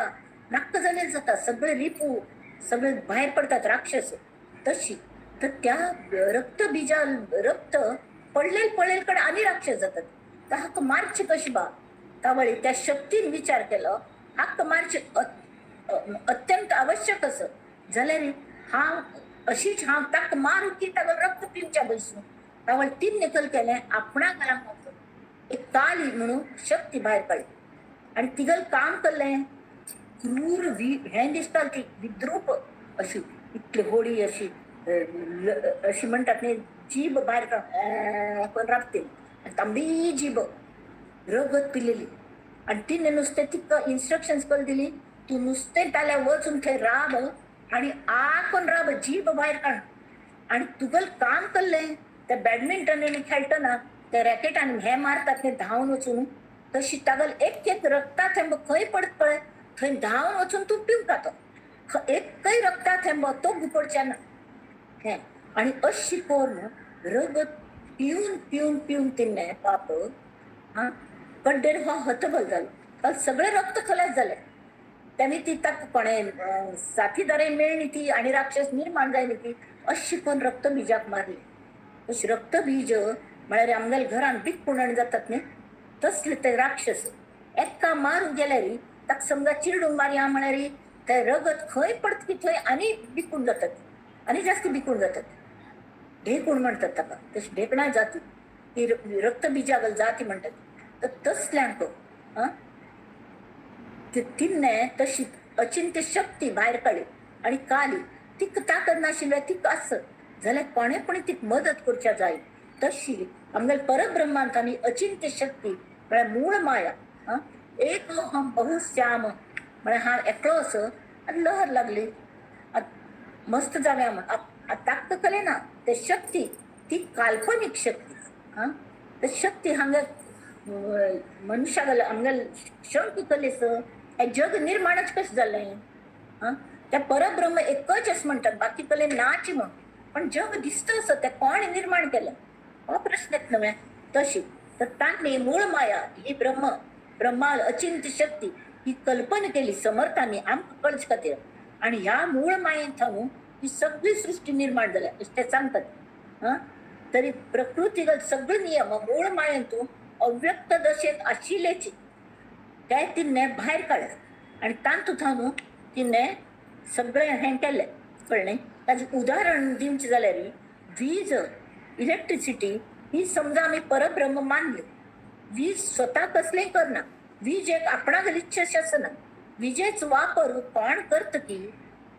नाक्क जालें जाता, सगळे रिपू सगळे भायर पडतात राक्षस. तशी तर त्या रक्तबीजा रक्त पडलेल पडलेल कडे आनी राक्षस जातात. तर हाका मारचे कशी बा तावळी त्या शक्तीन विचार केलो हाका मारचे अत्यंत आवश्यक असं जाल्यार हांव अशीच हांव ताका मारू की ताका रक्त पिवच्या बसून. तावळ तीन निकल केलें आपणा घरांक एक काली म्हणून शक्ती भायर काडली आनी तिगल काम केल्लें क्रूर हें दिसता ती विद्रूप अशी इतली होडी अशी अशी म्हणटात न्ही जीब भायर करून राबतील तांबडी जीब रगत पिलेली. आनी तिणें नुस्तें तिका इन्स्ट्रक्शन्स करून दिली तूं नुस्तें ताल्या वचून थंय राब आनी आकून राब जीब भायर काड. आनी तुगेलें काम केल्लें त्या बॅडमिंटनान खेळटना त्या रॅकेटान हें मारतात न्ही धांवन वचून तशी तागेल एक एक रक्ता थेंब खंय पडत पळय थंय धांवन वचून तूं पिवता तो एकय रक्ता थेंब तो गुपडच्या ना हें. आनी अशी करून रगत पिवन पिवन पिवन तिणें पाप आं कड्डेर हो हतबल जालो. काल सगळें रक्त खलास जालें. तेणी ती ताका कोणें साथीदाराय मेळ्ळी ती आनी राक्षस निर्माण जायली ती अशी करून रक्तबीजाक मारली. तशी रक्तबीज म्हळ्यार आमगेल्या घरान बिकपुणण जातात न्ही तसले ते राक्षस एका मारूंक गेल्यार ताका समजा चिरडून मारया म्हळ्यार ते रगत खंय पडत की थंय आनी बिकून जातात आनी जास्त बिकून जातात. ढेकूण म्हणटात ताका तशी ढेकणां जाती ती रक्तबीजागल जाती म्हणटात. तर तसल्यांक आं तिणें तशी अचिंत्य शक्ती भायर काडली आनी काली तिका ताकद नाशिल्ल्या तिका आस जाल्यार कोणें कोणी तिका मदत करच्या जाय. तशी आमगेल्या परब्रह्मांत आमी अचिंत्य शक्ती म्हळ्यार मूळ माया आं एक हम बहु श्याम म्हळ्यार हांव एकलो असो आनी लहर लागली मस्त जाव्या म्हण ताकद कले ना ते शक्ती ती काल्पनीक शक्ती आं ते शक्ती हांगा मनुष्याक आमगेल शंक कलेस हें जग निर्माणच कशें जालें आं त्या परब्रह्म एकच अशें म्हणटात बाकी कले नाच म्हण पण जग दिसता असो तें कोण निर्माण केलें हो प्रश्न येता न्हय. तशी तर तांणी मूळ माया ही ब्रह्म ब्रह्मा अचिंत्य शक्ती ही कल्पना केली समर्थांनी आमकां कळचे खातीर. आनी ह्या मूळ मायेन थावन ही सगळी सृश्टी निर्माण जाल्या अशें ते सांगतात. आं तरी प्रकृतीगल सगळे नियम मूळ मायेन तूं अव्यक्त दशेंत आशिल्लेच ते तिणें भायर काडलें आनी तातूंत थावन तिणें सगळें हें केलें कळ्ळें. ताजें उदाहरण दिवचें जाल्यार वीज इलेक्ट्रिसिटी ही समजा आमी परब्रह्म मानली वीज स्वता कसलेंय करना वीज एक आपणाक इच्छा आसना विजेचो वापर कोण करता की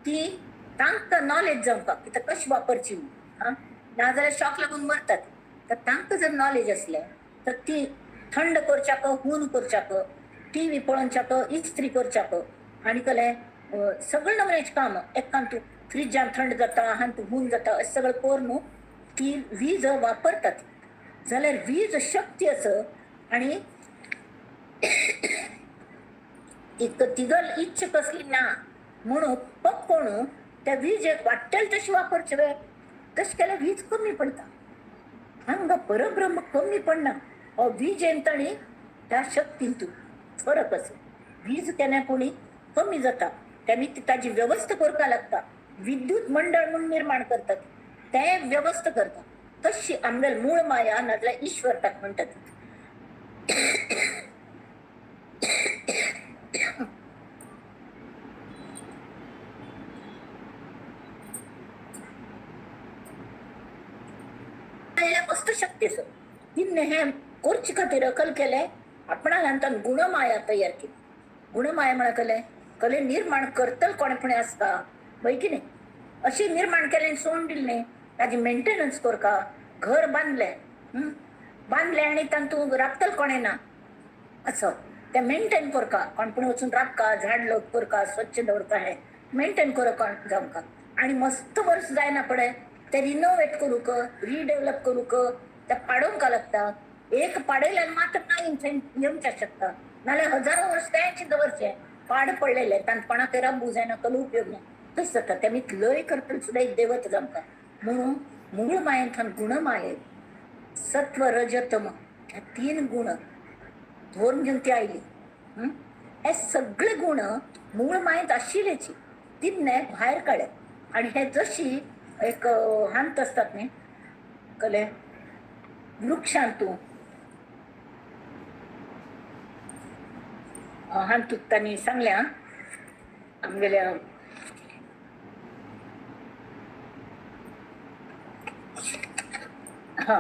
ती तांकां नॉलेज जावंक की ते कशी वापरची आं नाजाल्यार शॉक लागून मरतात. तर तांकां जर नॉलेज आसलें तर ती थंड करच्याक हून करच्याक टी व्ही पळोवच्याक इस्त्री करच्याक आनी कसलें सगळें नमुन्याचें काम एकान तूं फ्रिजान थंड जाता हांगा तूं हून जाता अशें सगळें करून ती वीज वापरतात. जाल्यार वीज शक्ती आसा आनी तिगल इच्छा कसली ना म्हणून पक्कोण त्या वीजेक वाट्टेल तशी वापरचे वे तशें केल्यार वीज कमी पडटा. हांगा परब्रह्म कमी पडना हो वीजेन ताणी त्या शक्तींतू फरक आसा. वीज केन्ना कोणी कमी जाता तेन्ना ती ताजी वेवस्था करपाक लागता. विद्युत मंडळ म्हूण निर्माण करतात ते वेवस्था करता. तशी आमगेल मूळ माया नाजाल्यार ईश्वर ताका म्हणटात. मस्त शक्ती आसा तिणें हें करचे खातीर अकल केलें आपणाक हांतून गुणमाया तयार केली. गुणमाया म्हळ्यार कसलें कले निर्माण करतल कोणपणी आसता वय की नाही? अशी निर्माण केले आनी सोडून दिले न्ही, ताजी मेंटेनन्स करका. घर बांदले, बांदले आनी तांतू राबतल कोणें ना असो ते मेंटेन करका. कोणपणी वचून राबका, झाड लोट करका, स्वच्छ दवरका, हे मेंटेन करका जावंका. आनी मस्त वर्स जायना पडे ते रिनोवेट करूंक, रिडेवलप करूंक, ते पाडोवंक लागता. एक पाडयल्यार मात्र ना येवच्या शकता, नाल्यार हजारो वर्स तेंच दवरचे पाड पडलेले तांकां कोणाक राबू जायना, कलो उपयोग ना. तशें जाता तेमी लय करतले सुद्दां एक देवत जामकां. म्हणून मूळ मायेंतल्यान गुणमाये सत्व रजतम ह्या तीन गुण धरून घेवन ती आयली. हे सगळे गुण मूळ मायेंत आशिल्लेची तिन्ने भायर काडले. आनी हे जशी एक हांत आसतात न्ही कले वृक्षांतू हांतूत तांणी सांगल्या आमगेल्या हा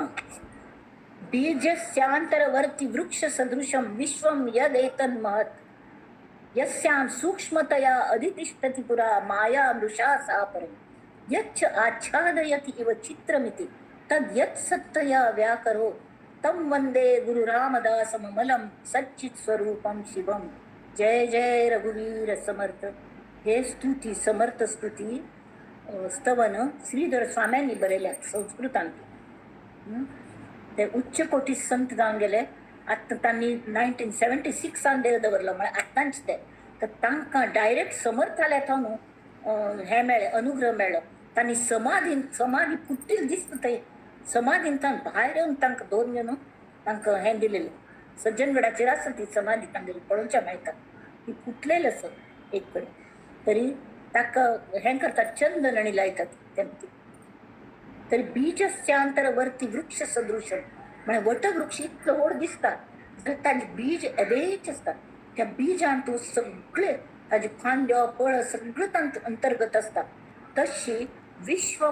बीजस्यांतरवर्ती वृक्ष सदृशं विश्वं यद एतन्महत् यस्यां सूक्ष्मतया अधितिष्ठति पुरा माया मृषा सा परं यच्च आच्छादयति इव चित्रमिति तद् यत् सत्तया व्याकरो तं वंदे गुरुरामदासममलं सच्चित् स्वरूपं शिवम. जय जय रघुवीर समर्थ. हे स्तुती समर्थ स्तुती स्तवन श्रीधर स्वाम्यांनी बरयल्या संस्कृतांत. ते उच्च कोटी संत जावन गेले. आतां तांणी 1976 देव दवरलो म्हळ्यार आतांच ते. तर तांकां डायरेक्ट समर्थाल्या थंय हें मेळ्ळें, अनुग्रह मेळ्ळो. तांणी समाधीन समाधी फुट्टील दिसता थंय समाधीन भायर येवन तांकां दोन घेवन तांकां हें दिलेलें. सज्जनगडाचेर आसा ती समाधी तांगेली पळोवच्या मेळटा, ती फुटलेली आसा एक कडेन. तरी ताका हें करतात, चंदन आनी लायतात तें. तरी बीजस्यांतरवर्ती वृक्ष सदृश म्हळ्यार वटवृक्ष इतलो व्हड दिसता जाल्यार ताजे बीज एदेच आसता. त्या बीजांतू सगळे ताजे फांद्यो फळ सगळें तांत अंतर्गत आसता. तशी विश्व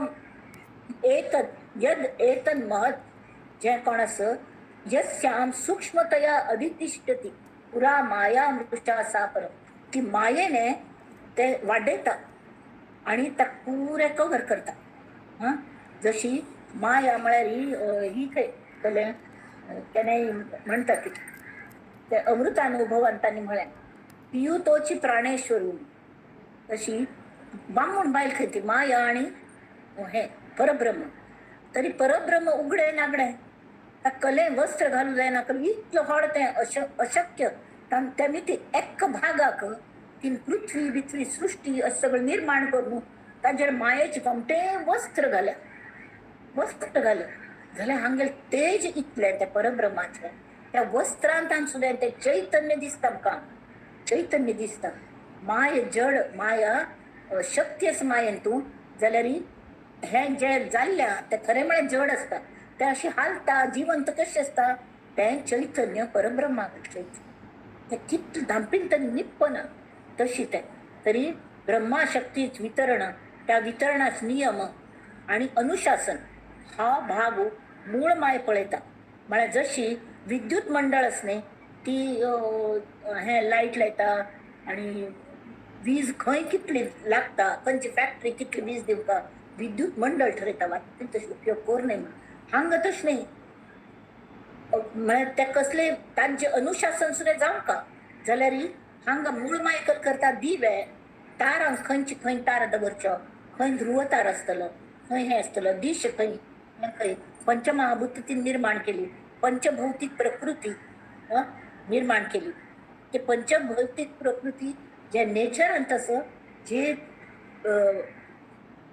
एतद यद एतन महत् जें कोण आसा यस्याम सूक्ष्मतया अधितिष्ठति पुरा माया मृषा सा परम. ती मायेने ते वाडयता आनी ताका पुरें कवर करता. हां, जशी माया म्हळ्यार ही ही खंय कलें केन्नाय म्हणटा ती ते अमृतानुभवंतांनी म्हळें पियुतोची प्राणेश्वरू. तशी बामण बायल खंय ती माया आनी हें परब्रह्म. तरी परब्रह्म उगडें नागडें ताका कलें वस्त्र घालूं जायना, इतलो व्हड तें अशक्य. तेमी ती एक भागाक ती पृथ्वी बिथवी सृष्टी अशें सगळें निर्माण करून ताजेर मायेचें कोमटें वस्त्र घालें, वस्त्र घालें जाल्यार हांगेलें तेज इतलें त्या परब्रह्माचें त्या वस्त्रांत सुद्दां तें चैतन्य दिसता आमकां, चैतन्य दिसता. माय जड माया शक्ती आसा मायेन तूं जाल्यार हें जें जाल्लें तें खरें म्हळ्यार जड आसता, तें अशें हालता जिवंत कशें आसता तें चैतन्य परब्रह्माक चैतन्य तें कितलें धांपीन तें निप्पना तशी तें. तरी ब्रह्माशक्तीच वितरण, त्या वितरणाच नियम आनी अनुशासन हा भाग मूळ माय पळयता. म्हळ्यार जशी विद्युत मंडळ आसा न्ही ती हें लायट लायता आनी वीज खंय कितली लागता, खंयची फॅक्टरी कितली वीज दिवपा विद्युत मंडळ ठरयता. वाटते तशें उपयोग करूं नये म्हणून. हांगा तशें न्ही, म्हळ्यार ते कसले तांचे अनुशासन सुद्दां जावंका जाल्यार हांगा मूळ माय करता दिवे तारां खंयची खंय तार दवरच्यो, खंय ध्रुव तार आसतलो, खंय हें आसतलो, दिश खंय खंय. पंचमहाभूती ती निर्माण केली, पंचभौतिक प्रकृती निर्माण केली. ते पंचभौतिक प्रकृती जे नेचरांत आसा जे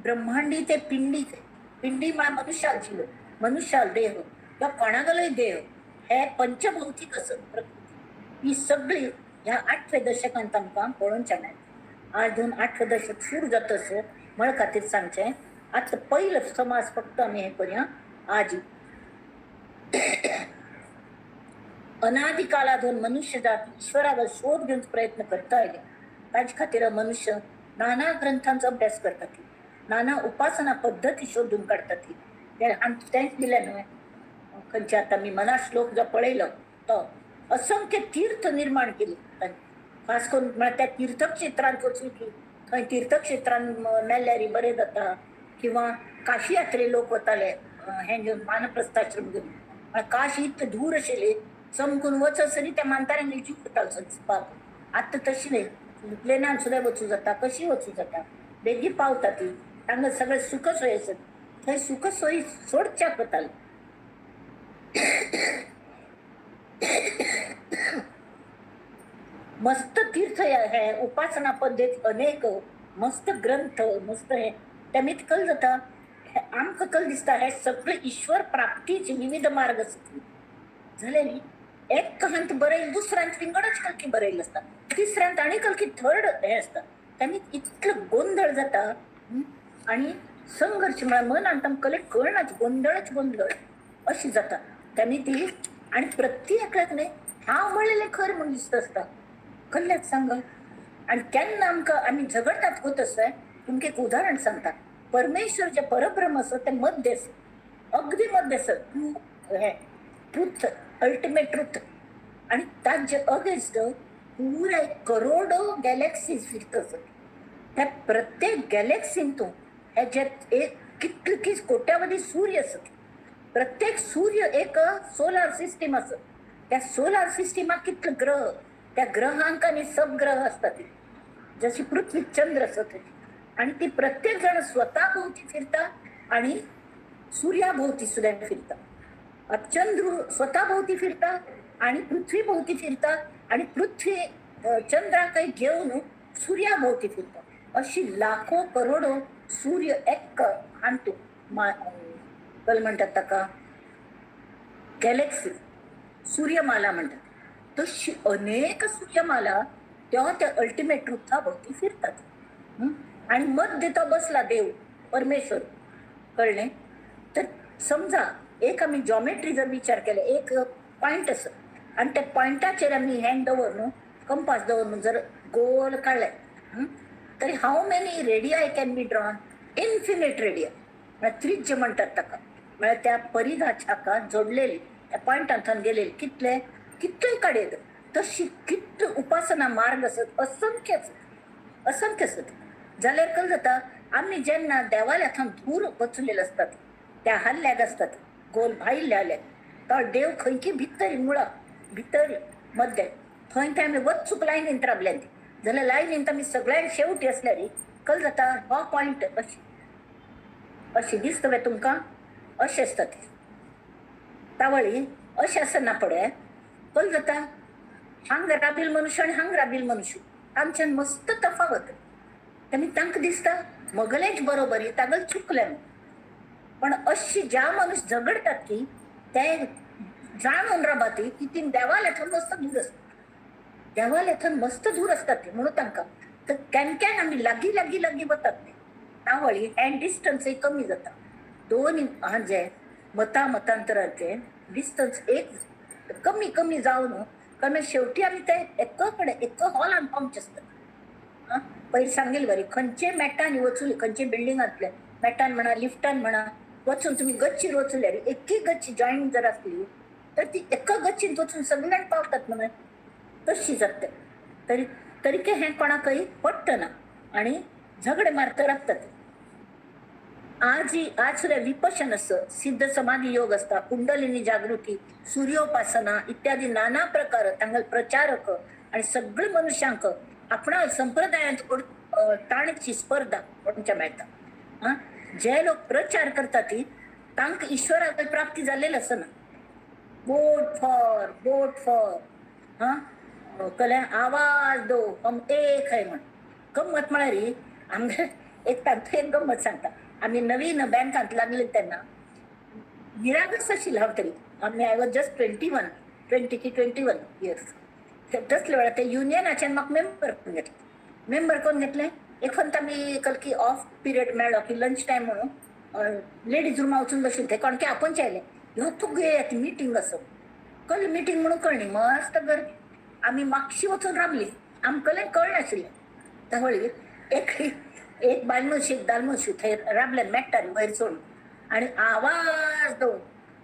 ब्रह्मांडी ते पिंडी, पिंडी म्हळ्यार मनुष्याल जीव, मनुष्याल देह किंवा कोणागलोय देह हे पंचभौतिक आसा प्रकृती. ही सगळी ह्या आठव्या दशकांत आमकां पळोवच्या मेळटा. आज दोन आठवें दशक सुरू जाता असो म्हळ खातीर सांगचें. आतां पयलो समाज फक्त आमी हें करुया. आज अनादिकालाधून मनुष्य जात ईश्वरावर शोध घेवन प्रयत्न करता आयले. ताजे खातीर मनुष्य नाना ग्रंथांचो अभ्यास करतात, नाना उपासना पद्दती शोधून काडतात. तेंच दिलें न्हय खंयचे आतां मी मना श्लोक जो पळयलो तो असंख्य तीर्थ निर्माण केले तांणी. खास करून म्हळ्यार त्या तीर्थक्षेत्रांत वचून की थंय तीर्थक्षेत्रान मेल्ल्यार बरें जाता, किंवा काशी यात्रे लोक वताले हें घेवन, मानप्रस्थाश्रम घेवन. म्हळ्यार काशी इतलें दूर आशिल्ली, चमकून वचसरी त्या म्हाताऱ्यांक जीव वतालो दिसपाक. आतां तशी न्ही, प्लेनान सुद्दां वचूं जाता, कशी वचूं जाता, बेगीन पावता ती. तांकां सगळें सुख सोयी आसत, थंय सुख सोयी सोडच्याक वताले. मस्त तीर्थ हे उपासना पद्धत अनेक मस्त ग्रंथ मस्त हे त्यामीत कल जाता. आमकां कल दिसता हे सगळे ईश्वर प्राप्तीचे विविध मार्ग आसता. जालें न्ही, एक हंत बरयल, दुसऱ्यांत विंगडच कलकी बरयल्लें आसता, तिसऱ्यांत आनी कलकी थर्ड हे आसता. त्यामीत इतलो गोंधळ जाता आनी संघर्श म्हळ्यार मनान तांकां कले कळनाच, गोंधळच गोंधळ अशी जाता. त्यामी ती आनी प्रत्येक एकल्याक न्ही हांव म्हणलेलें खरें म्हूण दिसता आसता. कसल्याक सांग. आनी केन्ना आमकां आमी झगडटात खंय तशें, तुमकां एक उदाहरण सांगता. परमेश्वर जे परब्रह्म आसा तें मध्य आसा, अगदी मध्य आसा, हें ट्रूथ, अल्टिमेट ट्रूथ. आनी ताजे अगेन्स्ट पुराय करोडो गॅलेक्सीज फिरता आसत. त्या प्रत्येक गॅलेक्सीन तूं हेजे एक कितले कोट्यावधी सूर्य आसत, प्रत्येक सूर्य एक सोलार सिस्टीम आसत. त्या सोलार सिस्टिमाक कितले ग्रह, त्या ग्रहांक आनी सबग्रह आसतात, जशी पृथ्वी चंद्र आसत. आनी ती प्रत्येक जण स्वता भोवती फिरता आणि सूर्या भोवती सुद्दां फिरता. चंद्र स्वता भोवती फिरता आणि पृथ्वी भोवती फिरता आणि पृथ्वी चंद्राकय घेवन सूर्या भोवती फिरता. अशी लाखो करोडो सूर्य एक हांतू कल म्हणटात ताका गॅलेक्सी, सूर्यमाला म्हणटात. तशी अनेक सूर्यमाला तेव्हा त्या अल्टिमेट ट्रुथा भोवती फिरतात. आणि मध्य तो बसला देव परमेश्वर, कळ्ळें. तर समजा एक आमी जॉमेट्री जर विचार केले, एक पॉयंट आसा आनी त्या पॉयंटाचेर आमी हँड दवर न्हू, कंपास दवर न्हू, जर गोल काडलें तरी how many radii can be drawn? Infinite radii. म्हळ्यार त्रिज्य म्हणटात ताका, म्हळ्यार त्या परिघाच्या हाका जोडलेली त्या पॉयंटांतल्यान गेलेली कितले कितलेय काडयेत. तशी कितले उपासना मार्ग आसत, असंख्य आसत, असंख्य आसत. जाल्यार कल जाता आमी जेन्ना देवाल्या थंय दूर वचलेले आसतात, त्या हल्ल्याक आसतात, गोल भायल्ले हल्ल्याक, तो देव खंयची भितर मुळा भितर मध्य थंय ते आमी वचूक लायनीन राबल्यान जाल्यार लायनीन आमी सगळ्यांत शेवटी आसल्यार कल जाता हो पॉयंट अशी अशी दिसता पळय तुमकां, अशें आसता ते तावळी अशें आसना पळय. कल जाता हांग राबील मनुष्य आनी हांग राबील मनुष्य तांच्यान मस्त तफावत. आनी तांकां दिसता मगलेंच बरोबर, तागल चुकलें. पण अशी ज्या मनुष्य झगडतात की ते जाणून राबात की ती देवाल्या थंय मस्त दूर असतात, देवाल्या थंय मस्त दूर असतात ते. म्हणून तांकां तर can can आमी लागीं लागीं लागीं वतात ते तावळी हँड डिस्टन्सय कमी जाता. दोन हाजे मता मतांतराचे डिस्टन्स एक कमी कमी जावन कमी शेवटी आमी ते एक कडेन एक हॉलान पावचे आसता. पयर सांगेल बरें, खंयचे मेटान वचून, खंयचे बिल्डिंगांतले मेटान म्हणा, लिफ्टान म्हणा वचून तुमी गच्चीर वचून एकी गच्ची जॉईन जर आसली तर ती एका गच्चीन वचून सगळ्यांक पावतात म्हणून तशी जाता. तरी तरीके हें कोणाकय पडटना आनी झगडे मारत राबतात. आज आज सुद्दां विपशन आसता, सिद्ध समाधी योग आसता, कुंडलिनी जागृती, सूर्योपासना इत्यादी नाना प्रकार तांगेले प्रचारक आणि सगळे मनुष्यांक आपणा संप्रदायांत ताणची स्पर्धा कोणच्या मेळटा. जे लोक प्रचार करतात ती तांकां ईश्वराक प्राप्ती जाल्लेली आसना. बोट फॉर, बोट फॉर, हा कळ्ळें, आवाज दो हम एक है म्हण. गम्मत म्हळ्यार आमगे एक तांतूं एक गम्मत सांगता. आमी नवीन बँकांत लागले तेन्ना निरागस आशिल्लो हांव तरी, आमी I was just 21, 20 की 21 इयर्स. तसल्या वेळार ते युनियनाच्यान म्हाका मेंबर करून घेतले. मेंबर करून घेतले, एक फक्त आमी कलकी ऑफ पिरियड मेळ्ळो की लंच टायम म्हणून लेडीज रुमा वचून बशिल्ले. ते कोणके आपोवचे आयले, ह्यो तुगे मिटींग आसा. कळ्ळें मिटींग म्हणून कळ्ळी मस्त गर्दी. आमी मागशी वचून राबली, आमकां कळनाशिल्लें. तावळी एक एक बायल मनशी, एक दाल मनशी थंय राबले मेट्टार वयर चडून आनी आवाज दवरून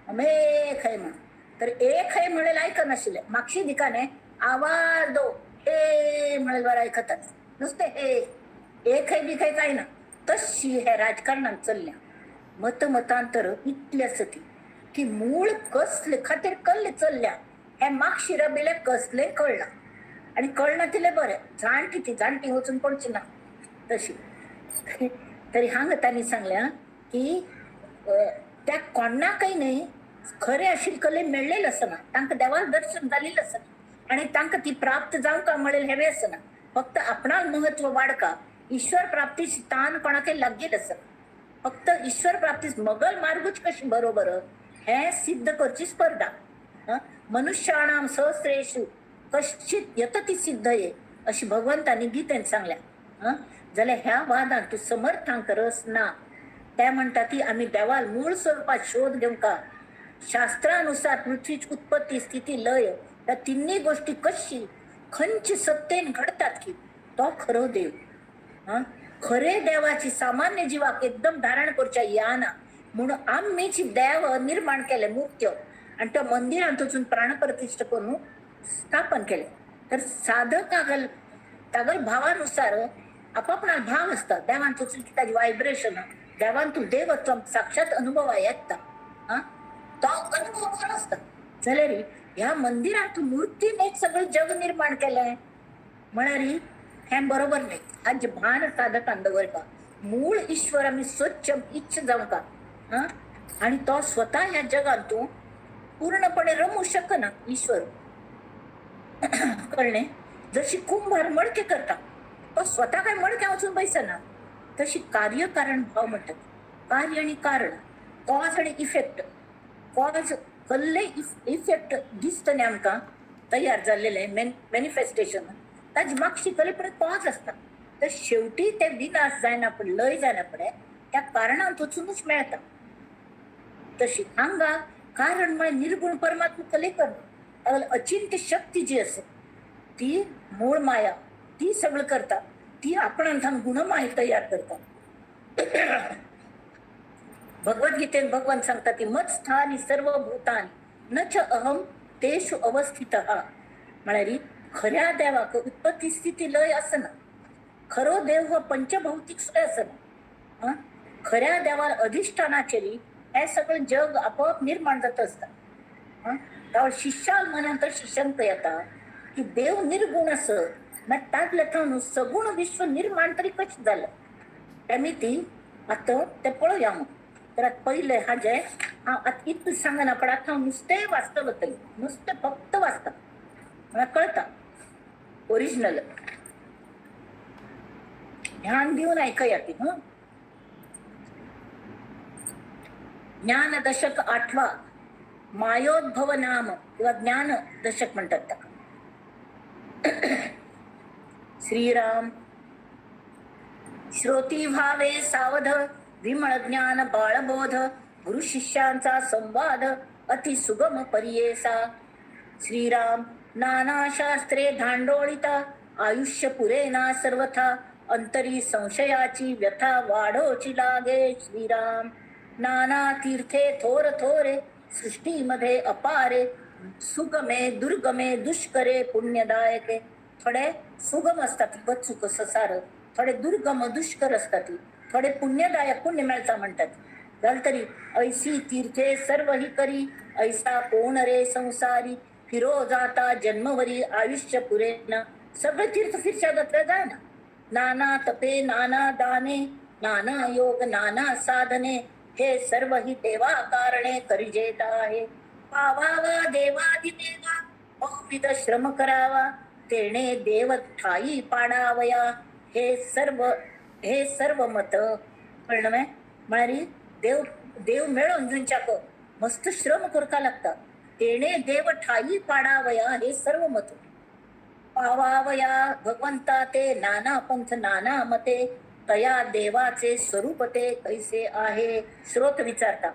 हम एक है म्हण. तर एक है म्हणलें आयकनाशिल्लें. मागशी दिकाने आवाज दो हे म्हणल्यार बरें आयकतात नुस्तें हे एकय बी खंय जायना. तशी हे राजकारणान चल्ल्या मतमतांतर इतले आसा ती की मूळ कसले खातीर कल्ले चल्ल्या हे मागशिरा बेल्या कसलें कळना आनी कळना तितलें बरें. जाणटी ती जाणटी वचून पडची ना तशी. तरी हांगा तांणी सांगल्या की त्या कोणाकय न्हय खरें आशिल्ले कले मेळ्ळेलें आसना, तांकां देवाक दर्शन जाल्लें आसना आनी तांकां ती प्राप्त जावंका म्हणलें हेवें आसना. फक्त आपणाक महत्व वाडका, ईश्वर प्राप्तीची तान कोणाकय लागील आसना. फक्त ईश्वर प्राप्तीस मगल मार्गूच कशी बरोबर हे सिद्ध करची स्पर्धा. मनुष्याणाम सहस्रेषु कश्चित यतती सिद्धये अशी भगवंतांनी गीतेन सांगल्या. जाल्यार ह्या वादान तूं समर्थांक रस ना. ते म्हणटा ती आमी देवाल मूळ स्वरुपात शोध घेवंका. शास्त्रानुसार पृथ्वीची उत्पत्ती स्थिती लय ह्या तिन्ही गोष्टी कशी खंयची सत्तेन घडतात की तो खरो देव. खरे देवाची सामान्य जिवाक एकदम धारण करच्या याना म्हणून आम्हीची देव निर्माण केले मूर्त्यो आणि त्या मंदिरांत वचून प्राणप्रतिष्ठा करून स्थापन केले. तर साधकागल तागल भावानुसार आपापणा भाव असता देवान वचून ताजी व्हायब्रेशन देवान तूं देवत्व साक्षात अनुभवा येता. तो अनुभव खरो आसता. जाल्यार ह्या मंदिरांत मूर्तीन एक सगळें जग निर्माण केलें म्हळ्यार हें बरोबर न्हय. हाजें भान साधकान दवरपा मूळ ईश्वर आमी स्वच्छ इच्छ जावंका. आनी तो स्वता ह्या जगांत तूं पूर्णपणे रमू शकना ईश्वर. कळ्ळें? जशी कुंभार मडके करता तो स्वता काय मडक्या वचून बैसना, तशी कार्य कारण भाव म्हणटात. कार्य आनी कारण, कॉज आनी इफेक्ट. कॉज कसले इफेक्ट दिसता न्ही आमकां तयार जाल्लेलें मॅनिफेस्टेशन ताजे मागशी कले पण कॉज आसता. तर शेवटी ते विनाश जायना पण लय जायना पडे त्या कारणांत वचुनूच मेळटा. तशी हांगा कारण म्हळ्यार निर्गुण परमात्मा कले कर अचिंत्य शक्ती जी आसा ती मूळ माया ती सगळं करता. ती आपणांत गुणमाय तयार करता. भगवद्गीतेन भगवान सांगता की मत स्थानी सर्व भूतानी न च अहम तेषु अवस्थितः. म्हळ्यार खऱ्या देवाक उत्पत्ती स्थिती लय आसना. खरो देव हो पंचभौतिक सुद्दां आसना. खऱ्या देवार अधिष्ठानाचेर हे सगळें जग आपोआप निर्माण जाता आसता. शिष्याल मनांत अशी शंका येता की देव निर्गुण आसत मागीर तातल्या थावन सगुण विश्व निर्माण तरी कशें जालें. तेमी ती आतां तें पळोवया. मग तर आतां पयलें हाजें हांव आतां इतलें सांगना पण आतां हांव नुस्तें वाचता वतलें. नुस्तें फक्त वाचता म्हाका कळटा ओरिजिनल. ध्यान दिवन आयकया ती. ज्ञान दशक 8वा मायोद्भव नाम किंवा ज्ञान दशक म्हणतात ताका. श्रीराम. श्रोती व्हावे सावध विमळ ज्ञान बाळबोध गुरु शिष्यांचा संवाद अति सुगम परियेसा. श्रीराम. नाना शास्त्रे धांडोळिता आयुष्य पुरेना सर्वथा अंतरी संशयाची व्यथा वाढोची लागे. श्रीराम. नाना तीर्थे थोर थोरे सृष्टीमध्ये अपारे सुगमे दुर्गमे दुष्करे पुण्यदायके. थोडे सुगम असतात बच्चूक ससार, थोडे दुर्गम दुष्कर असतात, थोडे पुण्यदायक पुण्य मेळता म्हणतात. जालें तरी ऐसी तीर्थे सर्व ही करी ऐसा कोण रे संसारी फिरो जाता जन्मवरी आयुष्य पुरेना. सगळे तीर्थ फिरच्या जातले जायना. नाना तपे नाना दाने नाना योग नाना साधने हे सर्व ही देवा कारणे करिजेत आहे. पावावा देवादिदेवा बहुविध श्रम करावा तेणे देव ठाई पाडावया. हे सर्व मत कळलं म्हळ्यार देव देव मेळोवन घेवच्याक मस्त श्रम करपा लागता. तेणे देव ठाई पाडावया हे सर्व मत. पावावया भगवंता ते नाना पंथ नाना मते तया देवाचे स्वरूप ते कैसे आहे. श्रोत विचारता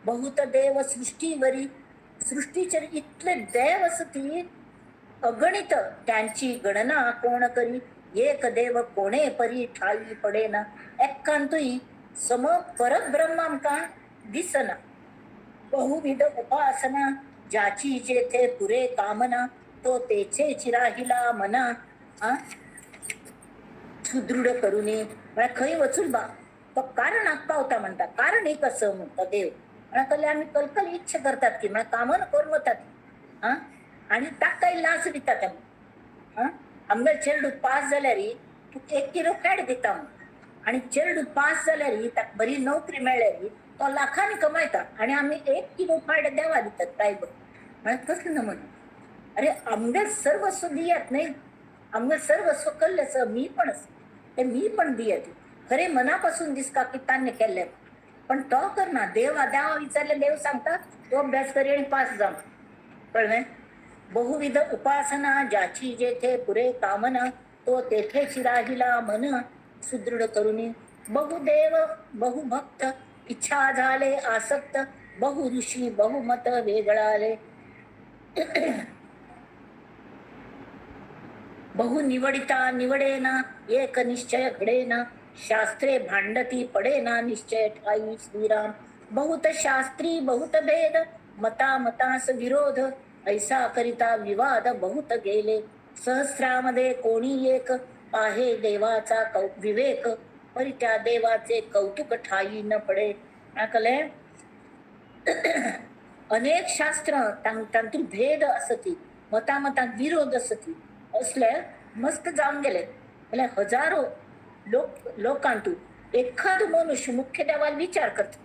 बहुत देव सृष्टीवरी सृष्टीचेर इतले देव आसा अगणित त्यांची गणना कोण करी एक देव कोणे परी ठाई पडेना. एकांतूय सम परब्रह्म आमकां दिसना. बहुविध उपासना ज्याची जेथे पुरे कामना तो तेचेची राहिला मना आ सुदृढ करुने. म्हळ्यार खंय वचून बा तो कारणाक पावता म्हणटा. कारण एक असं म्हणटा देव. म्हळ्यार कहले आमी कलकल इच्छा करतात की म्हळ्यार कामन करून वतात आ आनी ताकाय लाच दितात आमी. आ आमगेर चेडू पास जाल्यार तुका 1 किलो फॅट दिता म्हूण, आनी चेडू पास जाल्यार ताका बरी नोकरी मेळ्ळ्यार तो लाखांनी कमायता आनी आमी 1 किलो फॅट देवा दितात प्रायबट. म्हळ्यार कसलें नमन? अरे आमगेर सर्वस्व दियात न्हय, आमगेर सर्वस्व कल्लें मी पण आसा ते मी पण दियात. खरे मनापासून दिसता की तान्य केल्लें, पण तो करना. देवा देवा विचारले देव सांगता तो अभ्यास करी आनी पास जाव. कळ्ळें? बहुविध उपासना ज्याची जेथे पुरे कामना तो तेथेची राहिला मन सुदृढ करुनी. बहुदेव बहुभक्त इच्छा झाले आसक्त बहु ऋषी बहुमत वेगळाले. बहु निवडिता निवडेना एक निश्चय घडेना शास्त्रे भांडती पडेना निश्चय ठाई श्रीराम. बहुत शास्त्री बहुत भेद मता मतास विरोध ऐसा करिता विवाद बहुत गेले. सहस्रामध्ये कोणी एक पाहे देवाचा विवेक परी त्या देवाचे कौतुक ठाई न पडे. कले अनेक शास्त्र तांतून भेद असती मतामतांत विरोध असती असले मस्त जावन गेले. जाल्यार हजारो लोकांतू एखादो मनुष्य मुख्य देवाल विचार करता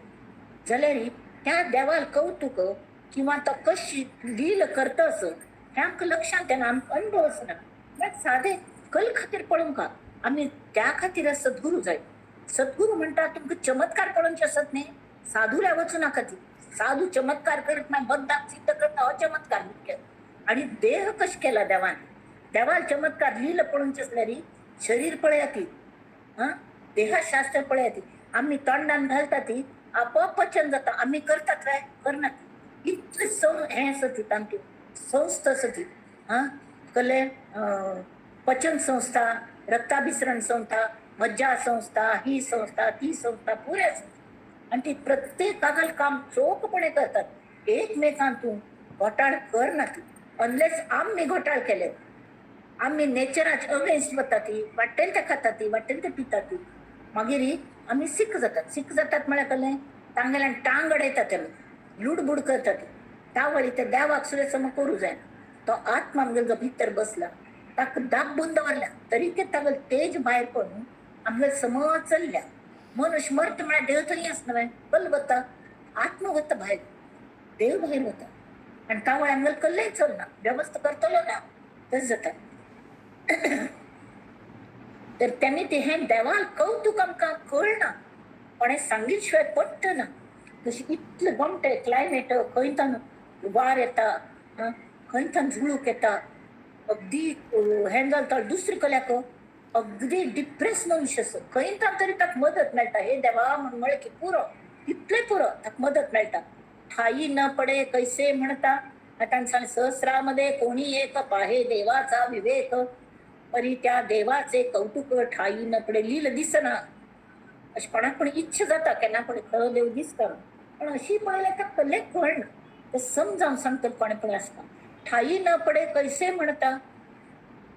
जाल्यार त्या देवाल कौतुक किंवा तो कशी लील करता असं हें आमकां लक्षांत येना, आमकां अनुभव आसना. म्हळ्यार सादे कल खातीर पळोवंक आमी त्या खातीर सद्गुरू जाय. सद्गुरू म्हणटा तुमकां चमत्कार पळोवचे आसत न्ही, साधूला वचूं नाका. ती साधू चमत्कार करत ना, बद्दाक सिद्ध करता हो चमत्कार मुख्य. आनी देह कशें केला देवान, देवाल चमत्कार लील पळोवचे आसल्यार शरीर पळयात ती, आं देहशास्त्र पळयात. आमी तोंडान घालता ती आपोआप पचन जाता. आमी करतात काय करनात. इतलें हें आसा ती तांतूं संस्था आसा ती. आं कले पचन संस्था, रक्ताभिसरण संस्था, मज्जा संस्था, ही संस्था ती संस्था पुरे आसा. आनी ती प्रत्येक काम चोखपणे करतात. एकमेकांतून घोटाळ करनात अनलेस आमी घोटाळ केले. आमी नेचराच्या अगेन्स्ट वता ती, वाटेल ते खाता ती, वाटेल ते पिता ती, मागीर आमी सीक जातात. सीक जातात म्हळ्यार कसलें तांगेल्यान टांग अडयतात आमी, लुडबूड करतात. तावळी त्या देवाक सुद्दां सम करूं जायना. तो आत्मा आमगेलो जो भितर बसला ताका दाबून दवरला तरी ते तागेलो तेज भायर पडून आमगेलो समज चल्ल्या. मनुष्य मरता म्हळ्यार देव थंय आसना न्हय, कल वता, आत्मा वता भायर, देव भायर वता आनी तावळ आमगेलो कल्लय चलना, व्यवस्था करतलो ना तशें जाता. तर त्यांनी ते हें देवाल कौतुक आमकां कळना, कोणें सांगीत शिवाय पडटना. तशें इतलें गोमटें क्लायमेट, खंय तान वार येता, खंय तान झुळूक येता, अगदी हें जाता. दुसरे कल्याक अगदी डिप्रेस मनुष्य आसा, खंय तान तरी ताका मदत मेळटा. हे देवा म्हण म्हळें की पुरो, इतलें पुरो, ताका मदत मेळटा. ठाई न पडे कैसे म्हणता. आतां सांग सहस्रामध्ये कोणी एक पाहे देवाचा विवेक परी त्या देवाचे कौतुक ठाई न पडे. लील दिसना अशें कोणाक पण इच्छा जाता केन्ना पण खरो देव दिसता, पण अशी पळयल्यार ताका कल्लें कळना. ते समजावन सांगतले कोणें पण आसता. ठाई न पडे कैसे म्हणता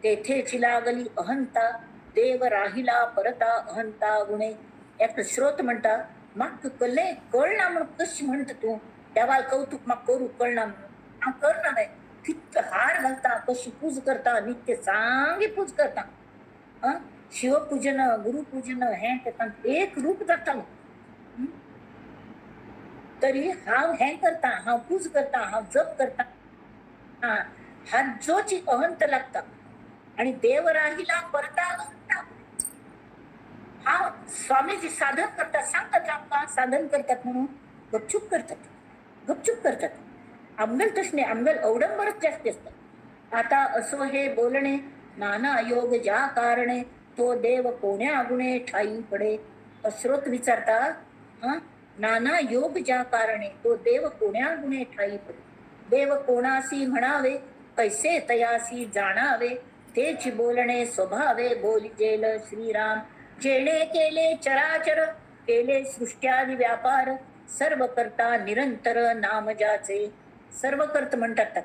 तेथेची लागली अहंता देव राहिला परता अहंता गुणे. एक श्रोत म्हणटा म्हाका कल्लें कळना म्हूण कशें म्हणटा तूं देवाल कौतुक म्हाका करूं कळना म्हणून हांव करना न्हय. कितलो हार घालता, कशी पूज करता, नित्य चांगली पूज करता. आं शिवपूजन गुरुपूजन हें ते एक रूप जाता. तरी हांव हें करता, हांव पूज करता, हांव जप करता, हाजोची अहंत लागता. आणि देव राहिला परता अहंता. हांव स्वामीजी साधन करतात, सांगतात आमकां साधन करतात म्हणून गपचूप करतात, गपचूप करतात. आमगेल तशें न्ही, आमगेल अवडंबरच जास्ती आसता. आता असो हे बोलणे नाना योग ज्या कारणे तो देव कोण्या गुणे ठाई पडे. स्रोत विचारता हा नाना योग ज्या कारणे तो देव कोण्या गुणे ठाई पडे. देव कोणासी म्हणावे कैसे तयासी जाणावे तेची बोलणे स्वभावे बोलिजेल श्रीराम. जेणे केले चराचर केले सृष्ट्यादि व्यापार सर्व करता निरंतर नाम ज्याचे. सर्व करत म्हणतात.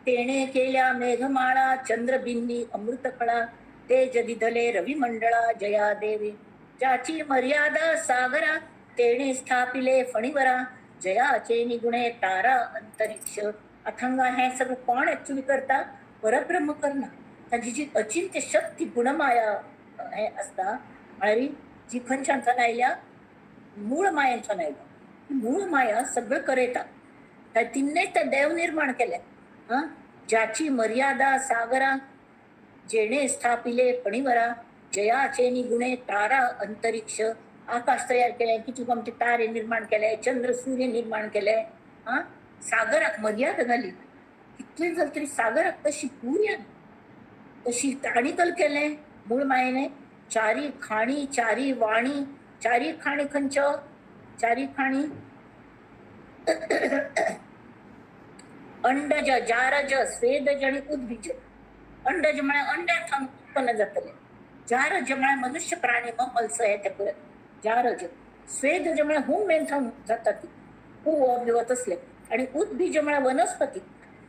तेणे केल्या मेघमाळा चंद्रबिंदी अमृतकळा तेज दिधले रविमंडळा जया देवी. ज्याची मर्यादा सागरा तेणे स्थापिले फणीवरा जयाचे निगुणे तारा अंतरिक्ष. अथंगा हे सगळं कोण ऍक्च्युली करता? परब्रह्म करना. ताची जी अचिंत्य शक्ती गुणमाया हे असता म्हळ्यार जी खंयच्यान आयल्या? मूळ मायेंच्यान आयल्या. मूळ माया सगळं करयता. तिन्नेच ते देव निर्माण केले. हा, ज्याची मर्यादा सागरा जेणे स्थापिले फणीवरा जयाचे निगुणे तारा अंतरिक्ष. आकाश तयार केले, किती आमचे तारे निर्माण केले, चंद्र सूर्य निर्माण केले. हा, सागराक मर्यादा घाली. कितले जालें तरी सागराक तशी पूर येना. तशी ताणी कल केलें मूळ मायेने. चारी खाणी चारी वाणी. चारी खाणी खंयच्यो? चारी खाणी अंडज जारज स्वेदज आणि उद्भिज. अंडज म्हळ्यार अंड्या थावन उत्पन्न जातले. जारज म्हळ्यार मनुष्य प्राणी ममल्स हे ते पळय जारज. स्वेदज म्हळ्यार हुम मेन थावन जाता ती हू बिवो तसले. आणि उद्भिज म्हळ्यार वनस्पती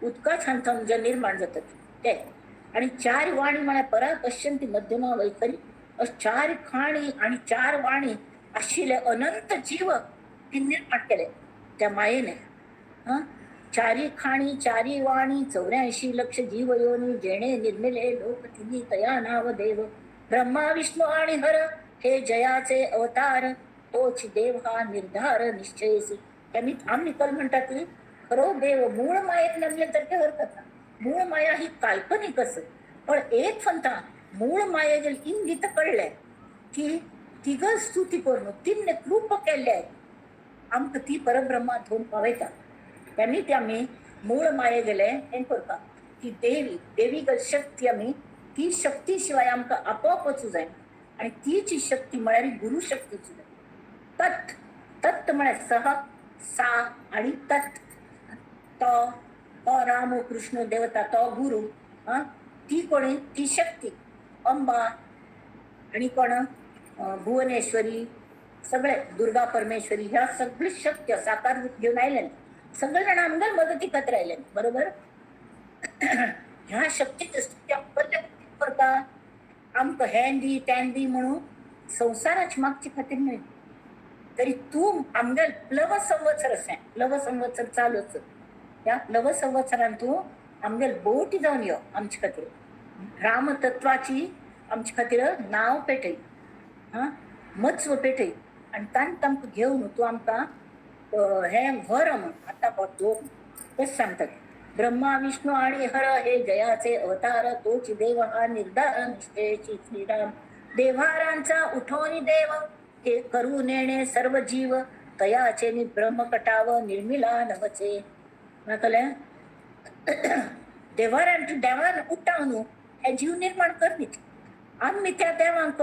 उदका थावन जे निर्माण जाता ते. आणि चार वाणी म्हळ्यार परा पश्यंती मध्यमा वैखरी. चार खाणी आणि चार वाणी आशिल्ले अनंत जीव ती निर्माण केले त्या मायेने. हा, चारी खाणी चारी वाणी 84 लक्ष जीव योनी जेणे निर्मिले लोक तिन्ही तया नाव देव. ब्रह्मा विष्णू आणि हर हे जयाचे अवतार तोच देव हा निर्धार निश्चयसी. त्यांनी आम्ही कल म्हणतात की खरो देव मूळ मायेत नमले तर ते हरकत ना. मूळ माया ही काल्पनिक असत, पण एक फंता मूळ माये जर इंगित कळले की तिग स्तुती करून तिन्ने कृप केल्ले आमकां ती परब्रह्मा धरून पावयता. त्यांनी ते आमी मूळ माये गेले हें करता की देवी देवी शक्ती आमी ती शक्ती शिवाय आमकां आपोआप वचूं जायना. आनी तीची शक्ती म्हळ्यार गुरु शक्तीची जाय. तत् तत् म्हळ्यार सह सा आणि तत्. तो तो राम कृष्ण देवता तो गुरु. हा, ती कोणी? ती शक्ती अंबा आणि कोण भुवनेश्वरी सगळे दुर्गा परमेश्वरी ह्या सगळी शक्ती साकार रूप घेऊन आयले. सगळे जण आमकां मदती खातीर आयले. बरोबर, ह्या शक्तीक करता आमकां हें दी तें दी म्हणून संवसाराची मागचे खातीर न्हय. तरी तूं आमगेल प्लव संवत्सर आसा, प्लव संवत्सर चालू आसा. ह्या प्लव संवत्सरान तूं आमगेल बोटी जावन यो आमचे खातीर. रामतत्वाची आमचे खातीर नांव पेटय, हा मत्स्व पेटय आनी तांकां आमकां घेवन तूं आमकां हें व्हर म्हण आतां दोन तेच सांगतात. ब्रह्मा विष्णू आणि हर हे जयाचे अवतार तोच देव हा निर्धार निश्चयची श्रीराम. देव्हारांचा उठोनी देव हे करू नेणे सर्व जीव तयाचे नि ब्रह्मकटाव निर्मिला नवचे. कळलें? देवारान देवान उठावन हे जीव निर्माण करनीत. आमी त्या देवांक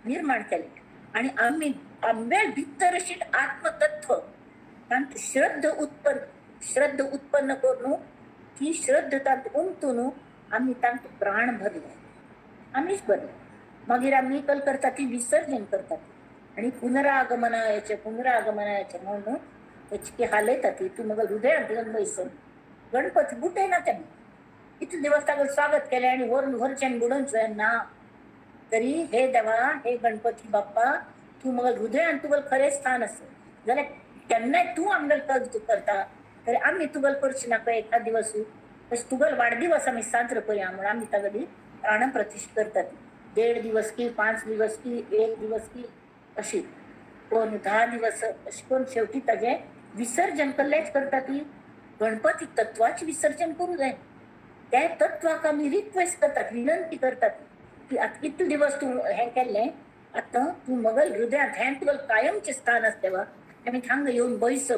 निर्माण केले आणि आमी आंबे भितर अशी आत्मतत्व तांत श्रद्ध उत्पन्न श्रद्ध उत्पन्न करून ती श्रद्ध तांत उमतून आमी तांत प्राण भरले, आमीच भरले. मागीर आमी कल करता ती विसर्जन करतात आणि पुनरागमनायाचे पुनरागमनायाचे म्हणून त्याची हालयता ती तूं मग हृदयांत बैसून गणपती बुटयना त्यांनी. इतले दिवस ताका स्वागत केलें आनी व्हरून व्हरचें बुडोवचें ना. तरी हे देवा हे गणपती बाप्पा तूं मग हृदयान तुगेलें खरें स्थान आसा जाल्यार केन्नाय तूं आमगेल करता तरी आमी तुगेल करची नाका एखाद दिवस. तशें तुगेल वाडदिवस आमी साजरो करूया म्हणून आमी तागेली प्राणप्रतिष्ठा करतात. 1.5 दिवस की 5 दिवस की 1 दिवस की अशी कोण 10 दिवस अशें करून शेवटी ताजें विसर्जन कसलेंच करता ती गणपती तत्वाचें विसर्जन करूं जाय. त्या तत्वाक आमी रिक्वेस्ट करतात, विनंती करतात की आतां कितले दिवस तूं हें केल्लें आतां तूं मगल हृदयांत हें तुगेलें कायमचें स्थान आसा देवा, आमी थांगा येवन बैस.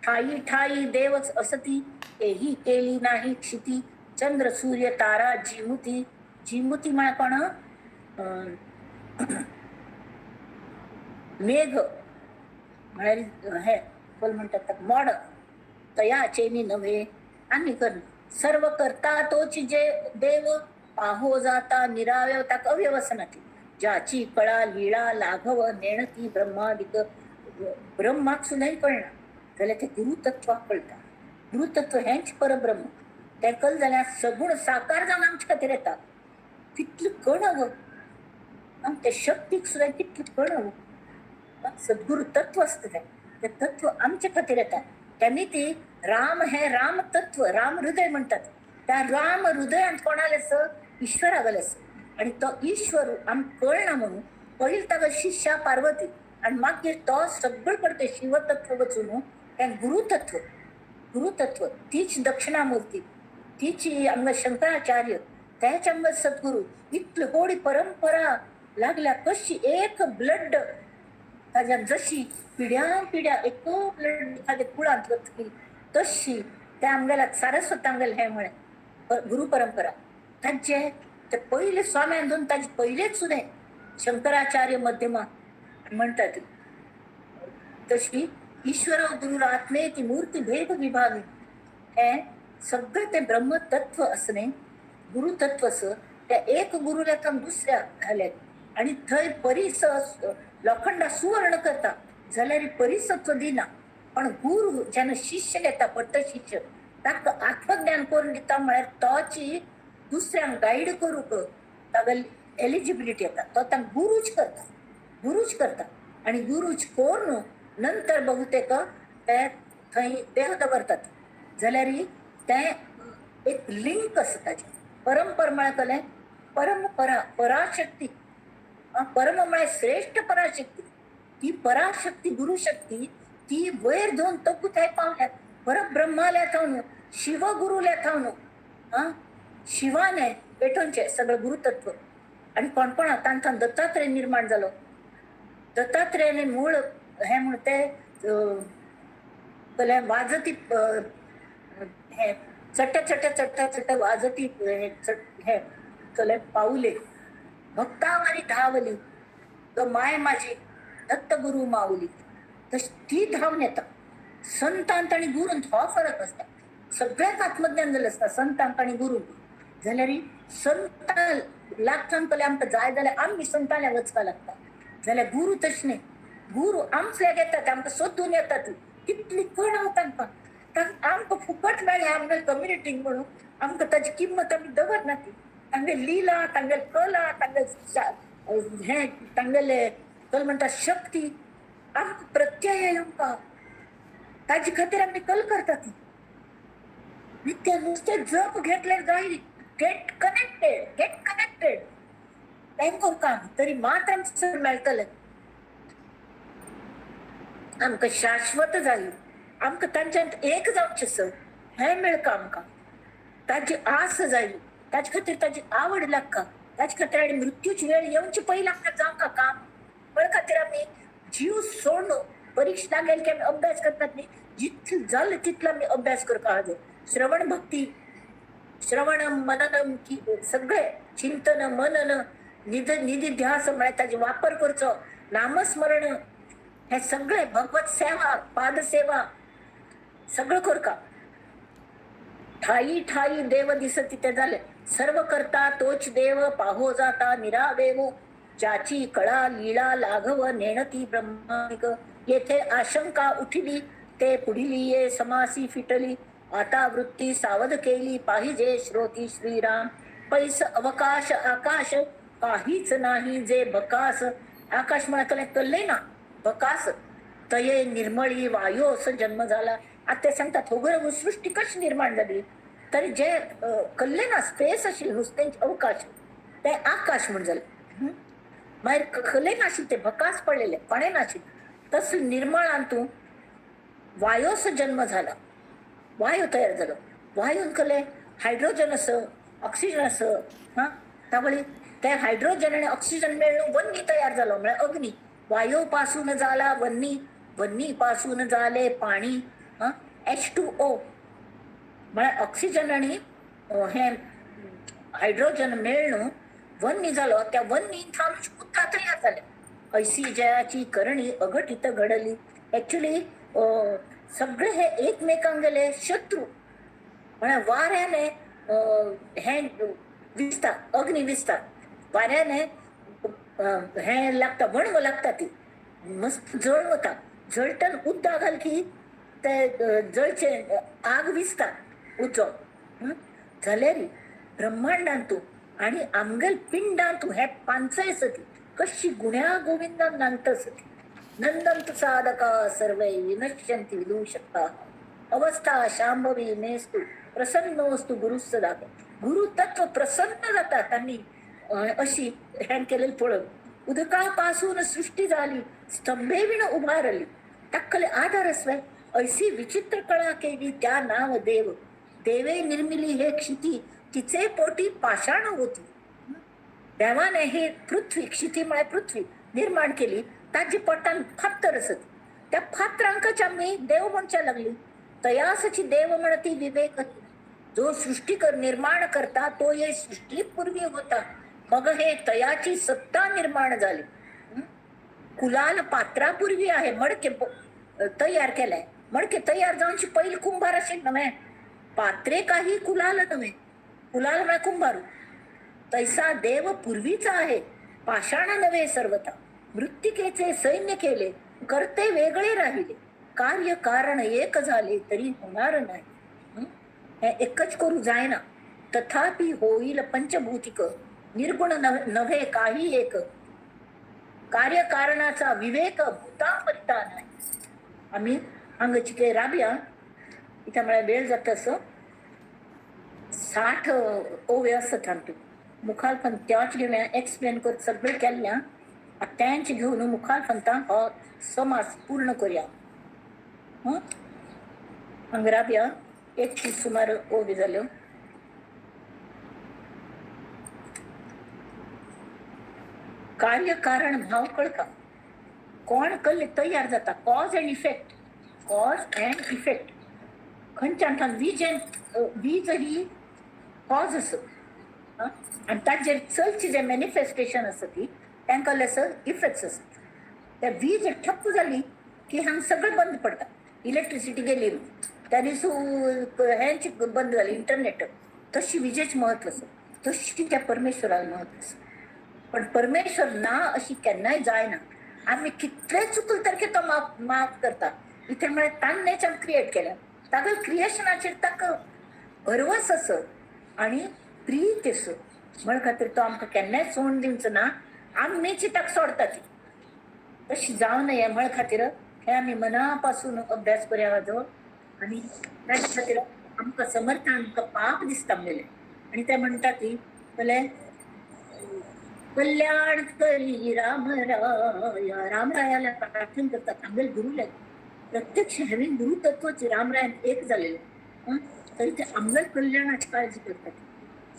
ठाई ठाई देवच असती तेही केली नाही क्षिती चंद्र सूर्य तारा जिमुती. जिमुती म्हळ्यार कोण? मेघ म्हळ्यार हे कोण म्हणटात ताका मोड. तयाचे नव्हे आनी कर सर्व करता तोच जे देव पाहो जाता निरावय ताका अव्यवसनाती ज्याची कळा लीळा लाघव नेणती ब्रह्मादिक. ब्रह्माक सुद्दां कळना जाल्यार ते गुरुतत्वाक कळटा. गुरुतत्व हेंच परब्रह्म. तें कल जाल्यार सगूण साकार जावन आमचे खातीर येता. कितलें कणव आमच्या शक्तीक सुद्दां, कितलें कणव सद्गुरू तत्व आसता तें, तें तत्व आमचे खातीर येता. तेन्ना ती राम हें राम तत्व, राम हृदय म्हणटात. त्या राम हृदयांत कोणालें आसा? ईश्वरागेलें आसा. आनी तो ईश्वर आमकां कळना म्हणून पयलीं ताका शिष्या पार्वती आनी मागीर तो सगळें करता शिवतत्व वचून तें गुरुतत्व, गुरुतत्व तीच दक्षिणामूर्ती, तीच आमकां शंकराचार्य, तेच आमकां सद्गुरू. इतली व्हडी परंपरा लागल्या कशी एक ब्लड ताज्यान जशी पिढ्यान पिढ्या एक ब्लड एखाद्या कुळांत वतली तशी त्या आमगेल्या सारस्वत आमगेलें हें म्हळें गुरु परंपरा. तांचे ते पयले स्वाम्यान दोन ताजे पयलेच सुद्दां शंकराचार्य मध्यमा म्हणतात तशी ईश्वर गुरु आत्मे ती मूर्ती भेद विभागी. हे सगळें तें ब्रह्मतत्व आसा न्ही, गुरुतत्व आसा, त्या एक गुरुल्या थावन दुसऱ्या घाल्यात आनी थंय परीस लोखंडा सुवर्ण करता जाल्यार परिसत्व दिना. पण गुरु जेन्ना शिष्य घेता पट्ट शिष्य ताका आत्मज्ञान करून दिता, म्हळ्यार तोची दुसऱ्यांक गायड करूंक तागेली एलिजिबिलिटी येता. तो तांकां गुरूच करता, गुरूच करता. आनी गुरूच करून नंतर बहुतेक ते थंय देह दवरतात. जाल्यार तें एक लिंक आसा ताचें. परंपर म्हळ्यार कलें परंपरा, पराशक्ती. परम म्हळ्यार श्रेश्ठ पराशक्ती. ती पराशक्ती गुरुशक्ती ती वयर घेवन तकू थंय पावल्या परब्रह्माल्या थावन, शिवगुरुल्या थावन. शिवाने पेटोवचें सगळें गुरुतत्व. आनी कोणकोणा तांकां दत्तात्रय निर्माण जालो. दत्तात्रयाने मूळ हें म्हण ते वाजती हे चट्ट चट्ट चट्ट चट्ट वाजती हे हे कले पाऊले भक्तावारी धावली ग my माझी दत्तगुरु माऊली. तशी ती धावून येता. संतांत आनी गुरूंत हो फरक आसता. सगळ्यांक आत्मज्ञान जालें आसता संतांक आनी गुरूंक. जाल्यार संतां लागथावन कले आमकां जाय जाल्यार आमी संतांल्या वचपाक लागता. जाल्यार गुरू तशें न्ही, गुरू आमच्याक येतात, आमकां सोदून येतात. कितली कण तांकां आमकां फुकट मेळ्ळें आमगे कम्युनिटीक म्हणून आमकां ताची किंमत आमी दवरना. ती तांगेली लिला, तांगेली कला, तांगेले हें, तांगेले कल म्हणटा शक्ती आमकां प्रत्यय येवंका ताजे खातीर आमी कल करता. ती नित्य नुस्तें जप घेतल्यार जाय. गेट कनेक्टेड, गेट कनेक्टेड तें करता आमी तरी मात्र आमकां मेळटलें. आमकां शाश्वत जाय, आमकां तांच्यांत एक जावचें सर हें मेळका आमकां. ताची आस जाय, ताचे खातीर ताची आवड लागता, ताचे खातीर आनी मृत्यूची वेळ येवचे पयलीं आमकां जावंका काम. म्हण खातीर आमी जीव सोडून परीक्षा लागेल की आमी अभ्यास करतात न्ही, जितलें जालें तितलो आमी अभ्यास करपाक जाय. श्रवण भक्ती, श्रवण मननम की सगळे चिंतन मनन निध निधिध्यास म्हळ्यार ताजे वापर करचो, नामस्मरण हे सगळे भगवत सेवा, पादसेवा सगळं करका. ठाई ठाई देव दिसती ते झाले. सर्व करता तोच देव पाहो जाता निरावेव, ज्याची कळा लीळा लाघव नेणती ब्रह्मानिक. येथे आशंका उठिली ते पुढिली ये समासी फिटली, आता वृत्ती सावध केली पाहिजे श्रोती श्रीराम. पैस अवकाश आकाश काहीच नाही जे बकास, आकाश म्हणा कल्ले ना बकास, तये निर्मळी वायोस जन्म झाला. आता ते सांगतात होगर सृष्टी कशी निर्माण झाली, तरी जे कल्ले ना स्पेस आशिल्लें नुस्तें अवकाश ते आकाश म्हण जालें. मागीर कल्ले नाशिल्लें ते भकास पडलेले कोणें नाशिल्लें, तसलें निर्मळान तूं वायोस जन्म झाला, वायू तयार जालो. वायून कले हायड्रोजन आस, ऑक्सिजन आस, हां तावळी ते हायड्रोजन आनी ऑक्सिजन मेळून वन्नी तयार जालो, म्हळ्यार अग्नी. वायू पासून जाला वन्नी, वन्नी पासून जाले पाणी, हां H2O म्हळ्यार ऑक्सिजन आनी हें हायड्रोजन मेळून वन्नी जालो. त्या वन्नी थावन उदकां तयार जालें. ऐसी जयाची करणी अघटित घडली. एक्चुअली सगळे हे एकमेकांगेले शत्रू, म्हळ्यार वाऱ्याने हें विसता, अग्नी विसता, वाऱ्याने हें लागता, वणव लागता, ती मस्त जळ वता. जळटन उदक घाल की ते जळचे आग विसता उजो. जाल्यार ब्रह्मांडांतू आनी आमगेल पिंडांतू हे पांचय सती कशी गुण्या गोविंदान नांत सती. नंदंतु साधका सर्वे विनश्यंती विदूषका अवस्था शांभवी मेस्तु प्रसन्नोस्तु गुरु सदा. गुरु तत्व प्रसन्न जाता तांणी अशी हें केलेलं पळोवन. उदकापासून सृष्टी झाली स्तंभे विण उभारली ताकले आधार असवे ऐसी विचित्र कळा केली त्या नाव देव. देवे निर्मिली हे क्षिती तिचे पोटी पाषाण होती. देवाने हे पृथ्वी क्षिती म्हळ्यार पृथ्वी निर्माण केली ताजी पोटान फातर असत त्या फातरांकच आमी देव म्हणच्या लागली. तयासची देव म्हणती विवेक जो सृष्टी कर निर्माण करता तो ये सृष्टी पूर्वी होता मग हे तयाची सत्ता निर्माण झाली. कुलाल पात्रापूर्वी आहे मडके तयार केलंय मडके तयार जावची पहिले कुंभार असेल नव्हे पात्रे काही कुलाल नव्हे कुलाल म्हळ्यार कुंभारू. तैसा देव पूर्वीचा आहे पाषाण नव्हे सर्वथा. मृत्तिकेचे सैन्य केले करते वेगळे राहिले कार्य कारण एक झाले तरी होणार नाही. हे एकच करू जायना तथापि होईल पंचभूतिक निर्गुण नव्हे काही एक कार्यकारणाचा विवेक भूतापरिता नाही. आम्ही हांगाची काही राबया इथं म्हळ्यार वेळ जाता असं 60 ओव्यो आसतात आमच्यो मुखार पण त्याच घेवया एक्सप्लेन कर सगळें केल्लें आतां तेंच घेवन मुखार फंता हो समास पूर्ण करया. हांगा राबया 31 सुमार ओव्यो जाल्यो. कार्य कारण भाव कळका कोण कल्ले तयार जाता cause and effect. Cause and effect खंयच्यान विजेन वीज ही कॉज आसा आनी ताजेर चलची जे मॅनिफेस्टेशन आसा ती तांकां आसा इफेक्ट्स आसा. त्या वीज ठप्प जाली की हांगा सगळें बंद पडटा. इलेक्ट्रिसिटी गेली त्या दिस हेंच बंद जालें इंटरनेट. तशी विजेच म्हत्व आसा तशी त्या परमेश्वराक म्हत्व आसा. पण परमेश्वर ना अशी केन्नाय जायना. आमी कितले चुकले तरी तो माफ माफ करता. इथे म्हळ्यार तान्नेच आमी क्रिएट केल्या तागेले क्रिएशनाचेर ताका भरवस आसा आनी प्रीत आसा म्हण खातीर तो आमकां केन्नाय सोडून दिवचो ना. आमीच ताका सोडटा ती तशी जावं नये म्हण खातीर हे आमी मना पासून अभ्यास करया हाजो. आनी ताजे खातीर आमकां समर्थ आमकां पाप दिसता आमगेलें आनी ते म्हणटा ती जाल्यार कल्याण करी राम राया. रामरायाला प्रार्थना करतात आमगेले गुरुले प्रत्यक्ष हांवें गुरु तत्वच रामरायान एक जालेले तरी ते आमगेले कल्याणाची काळजी करतात.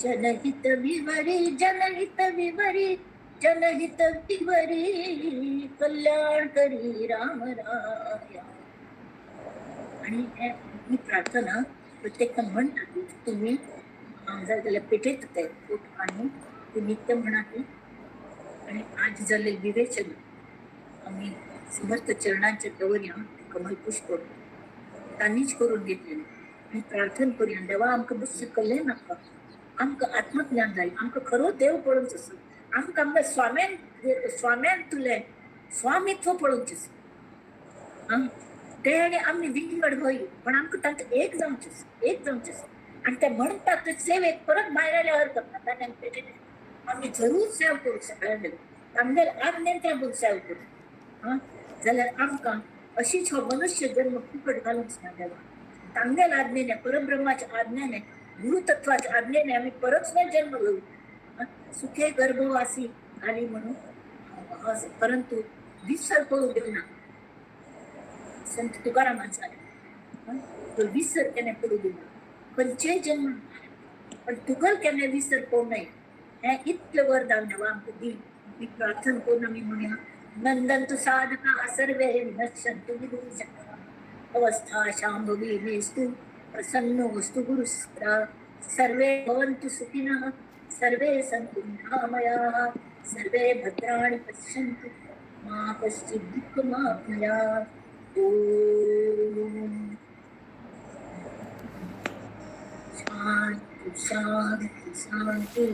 जनहित विवरी जनहित विवरी जनहित विवरी कल्याण करी राम राया. आणि ही प्रार्थना प्रत्येक म्हणतात तुम्ही जाय जाल्यार पेटयत ते फोट आणि ते नित्य म्हणा. आणि आज जाल्लें विवेचन आमी समर्थ चरणांचे दवरया कमल पुष्प तांणीच करून घेतलेलें. आनी प्रार्थना करुया देवा आमकां बस कल्लें नाका आमकां आत्मज्ञान जाय आमकां खरो देव पळोवचो आसा आमकां आमच्या स्वाम्यान स्वाम्यान तुलें स्वामित्व पळोवचें आसा. ते आनी आमी विंगड होय पण आमकां तांकां एक जावचें आसा एक जावचें आसा. आनी ते म्हणटात ते सेवेक परत भायर आयल्यार हरकत ना. ताणें पेटयलें आमी जरूर सेव करूं सगळ्यांनी आमगेले आज्ञेन ते सेव करूं जाल्यार आमकां अशीच हो मनुष्य जन्म फुकट घालूंक ना देवा. तांगेले आज्ञेने परब्रह्माच्या आज्ञेने गुरुतत्वाच्या आज्ञेने आमी परत सुद्दां जन्म घेऊ. सुखे गर्भवासी आली म्हणून परंतु विसर पडू दिवना. संत तुकारामाचा तो विसर केन्ना पडू दिवना खंयचेय जन्म पण तुगल केन्ना विसर पडू नये हें इतलें वरदान देवा आमकां दी. ही प्रार्थना करून आमी म्हणया नंदंतु साधका सर्वे विनश्यन्तु विदूषका अवस्था शांभवी मेस्तु प्रसन्नोऽस्तु गुरुस्ता सर्वे भवन्तु सुखिनः सर्वे सन्तु निरामयाः सर्वे भद्राणि पश्यन्तु मा कश्चित् दुःखमाप्नुयात्. ॐ शांति शांति शांति.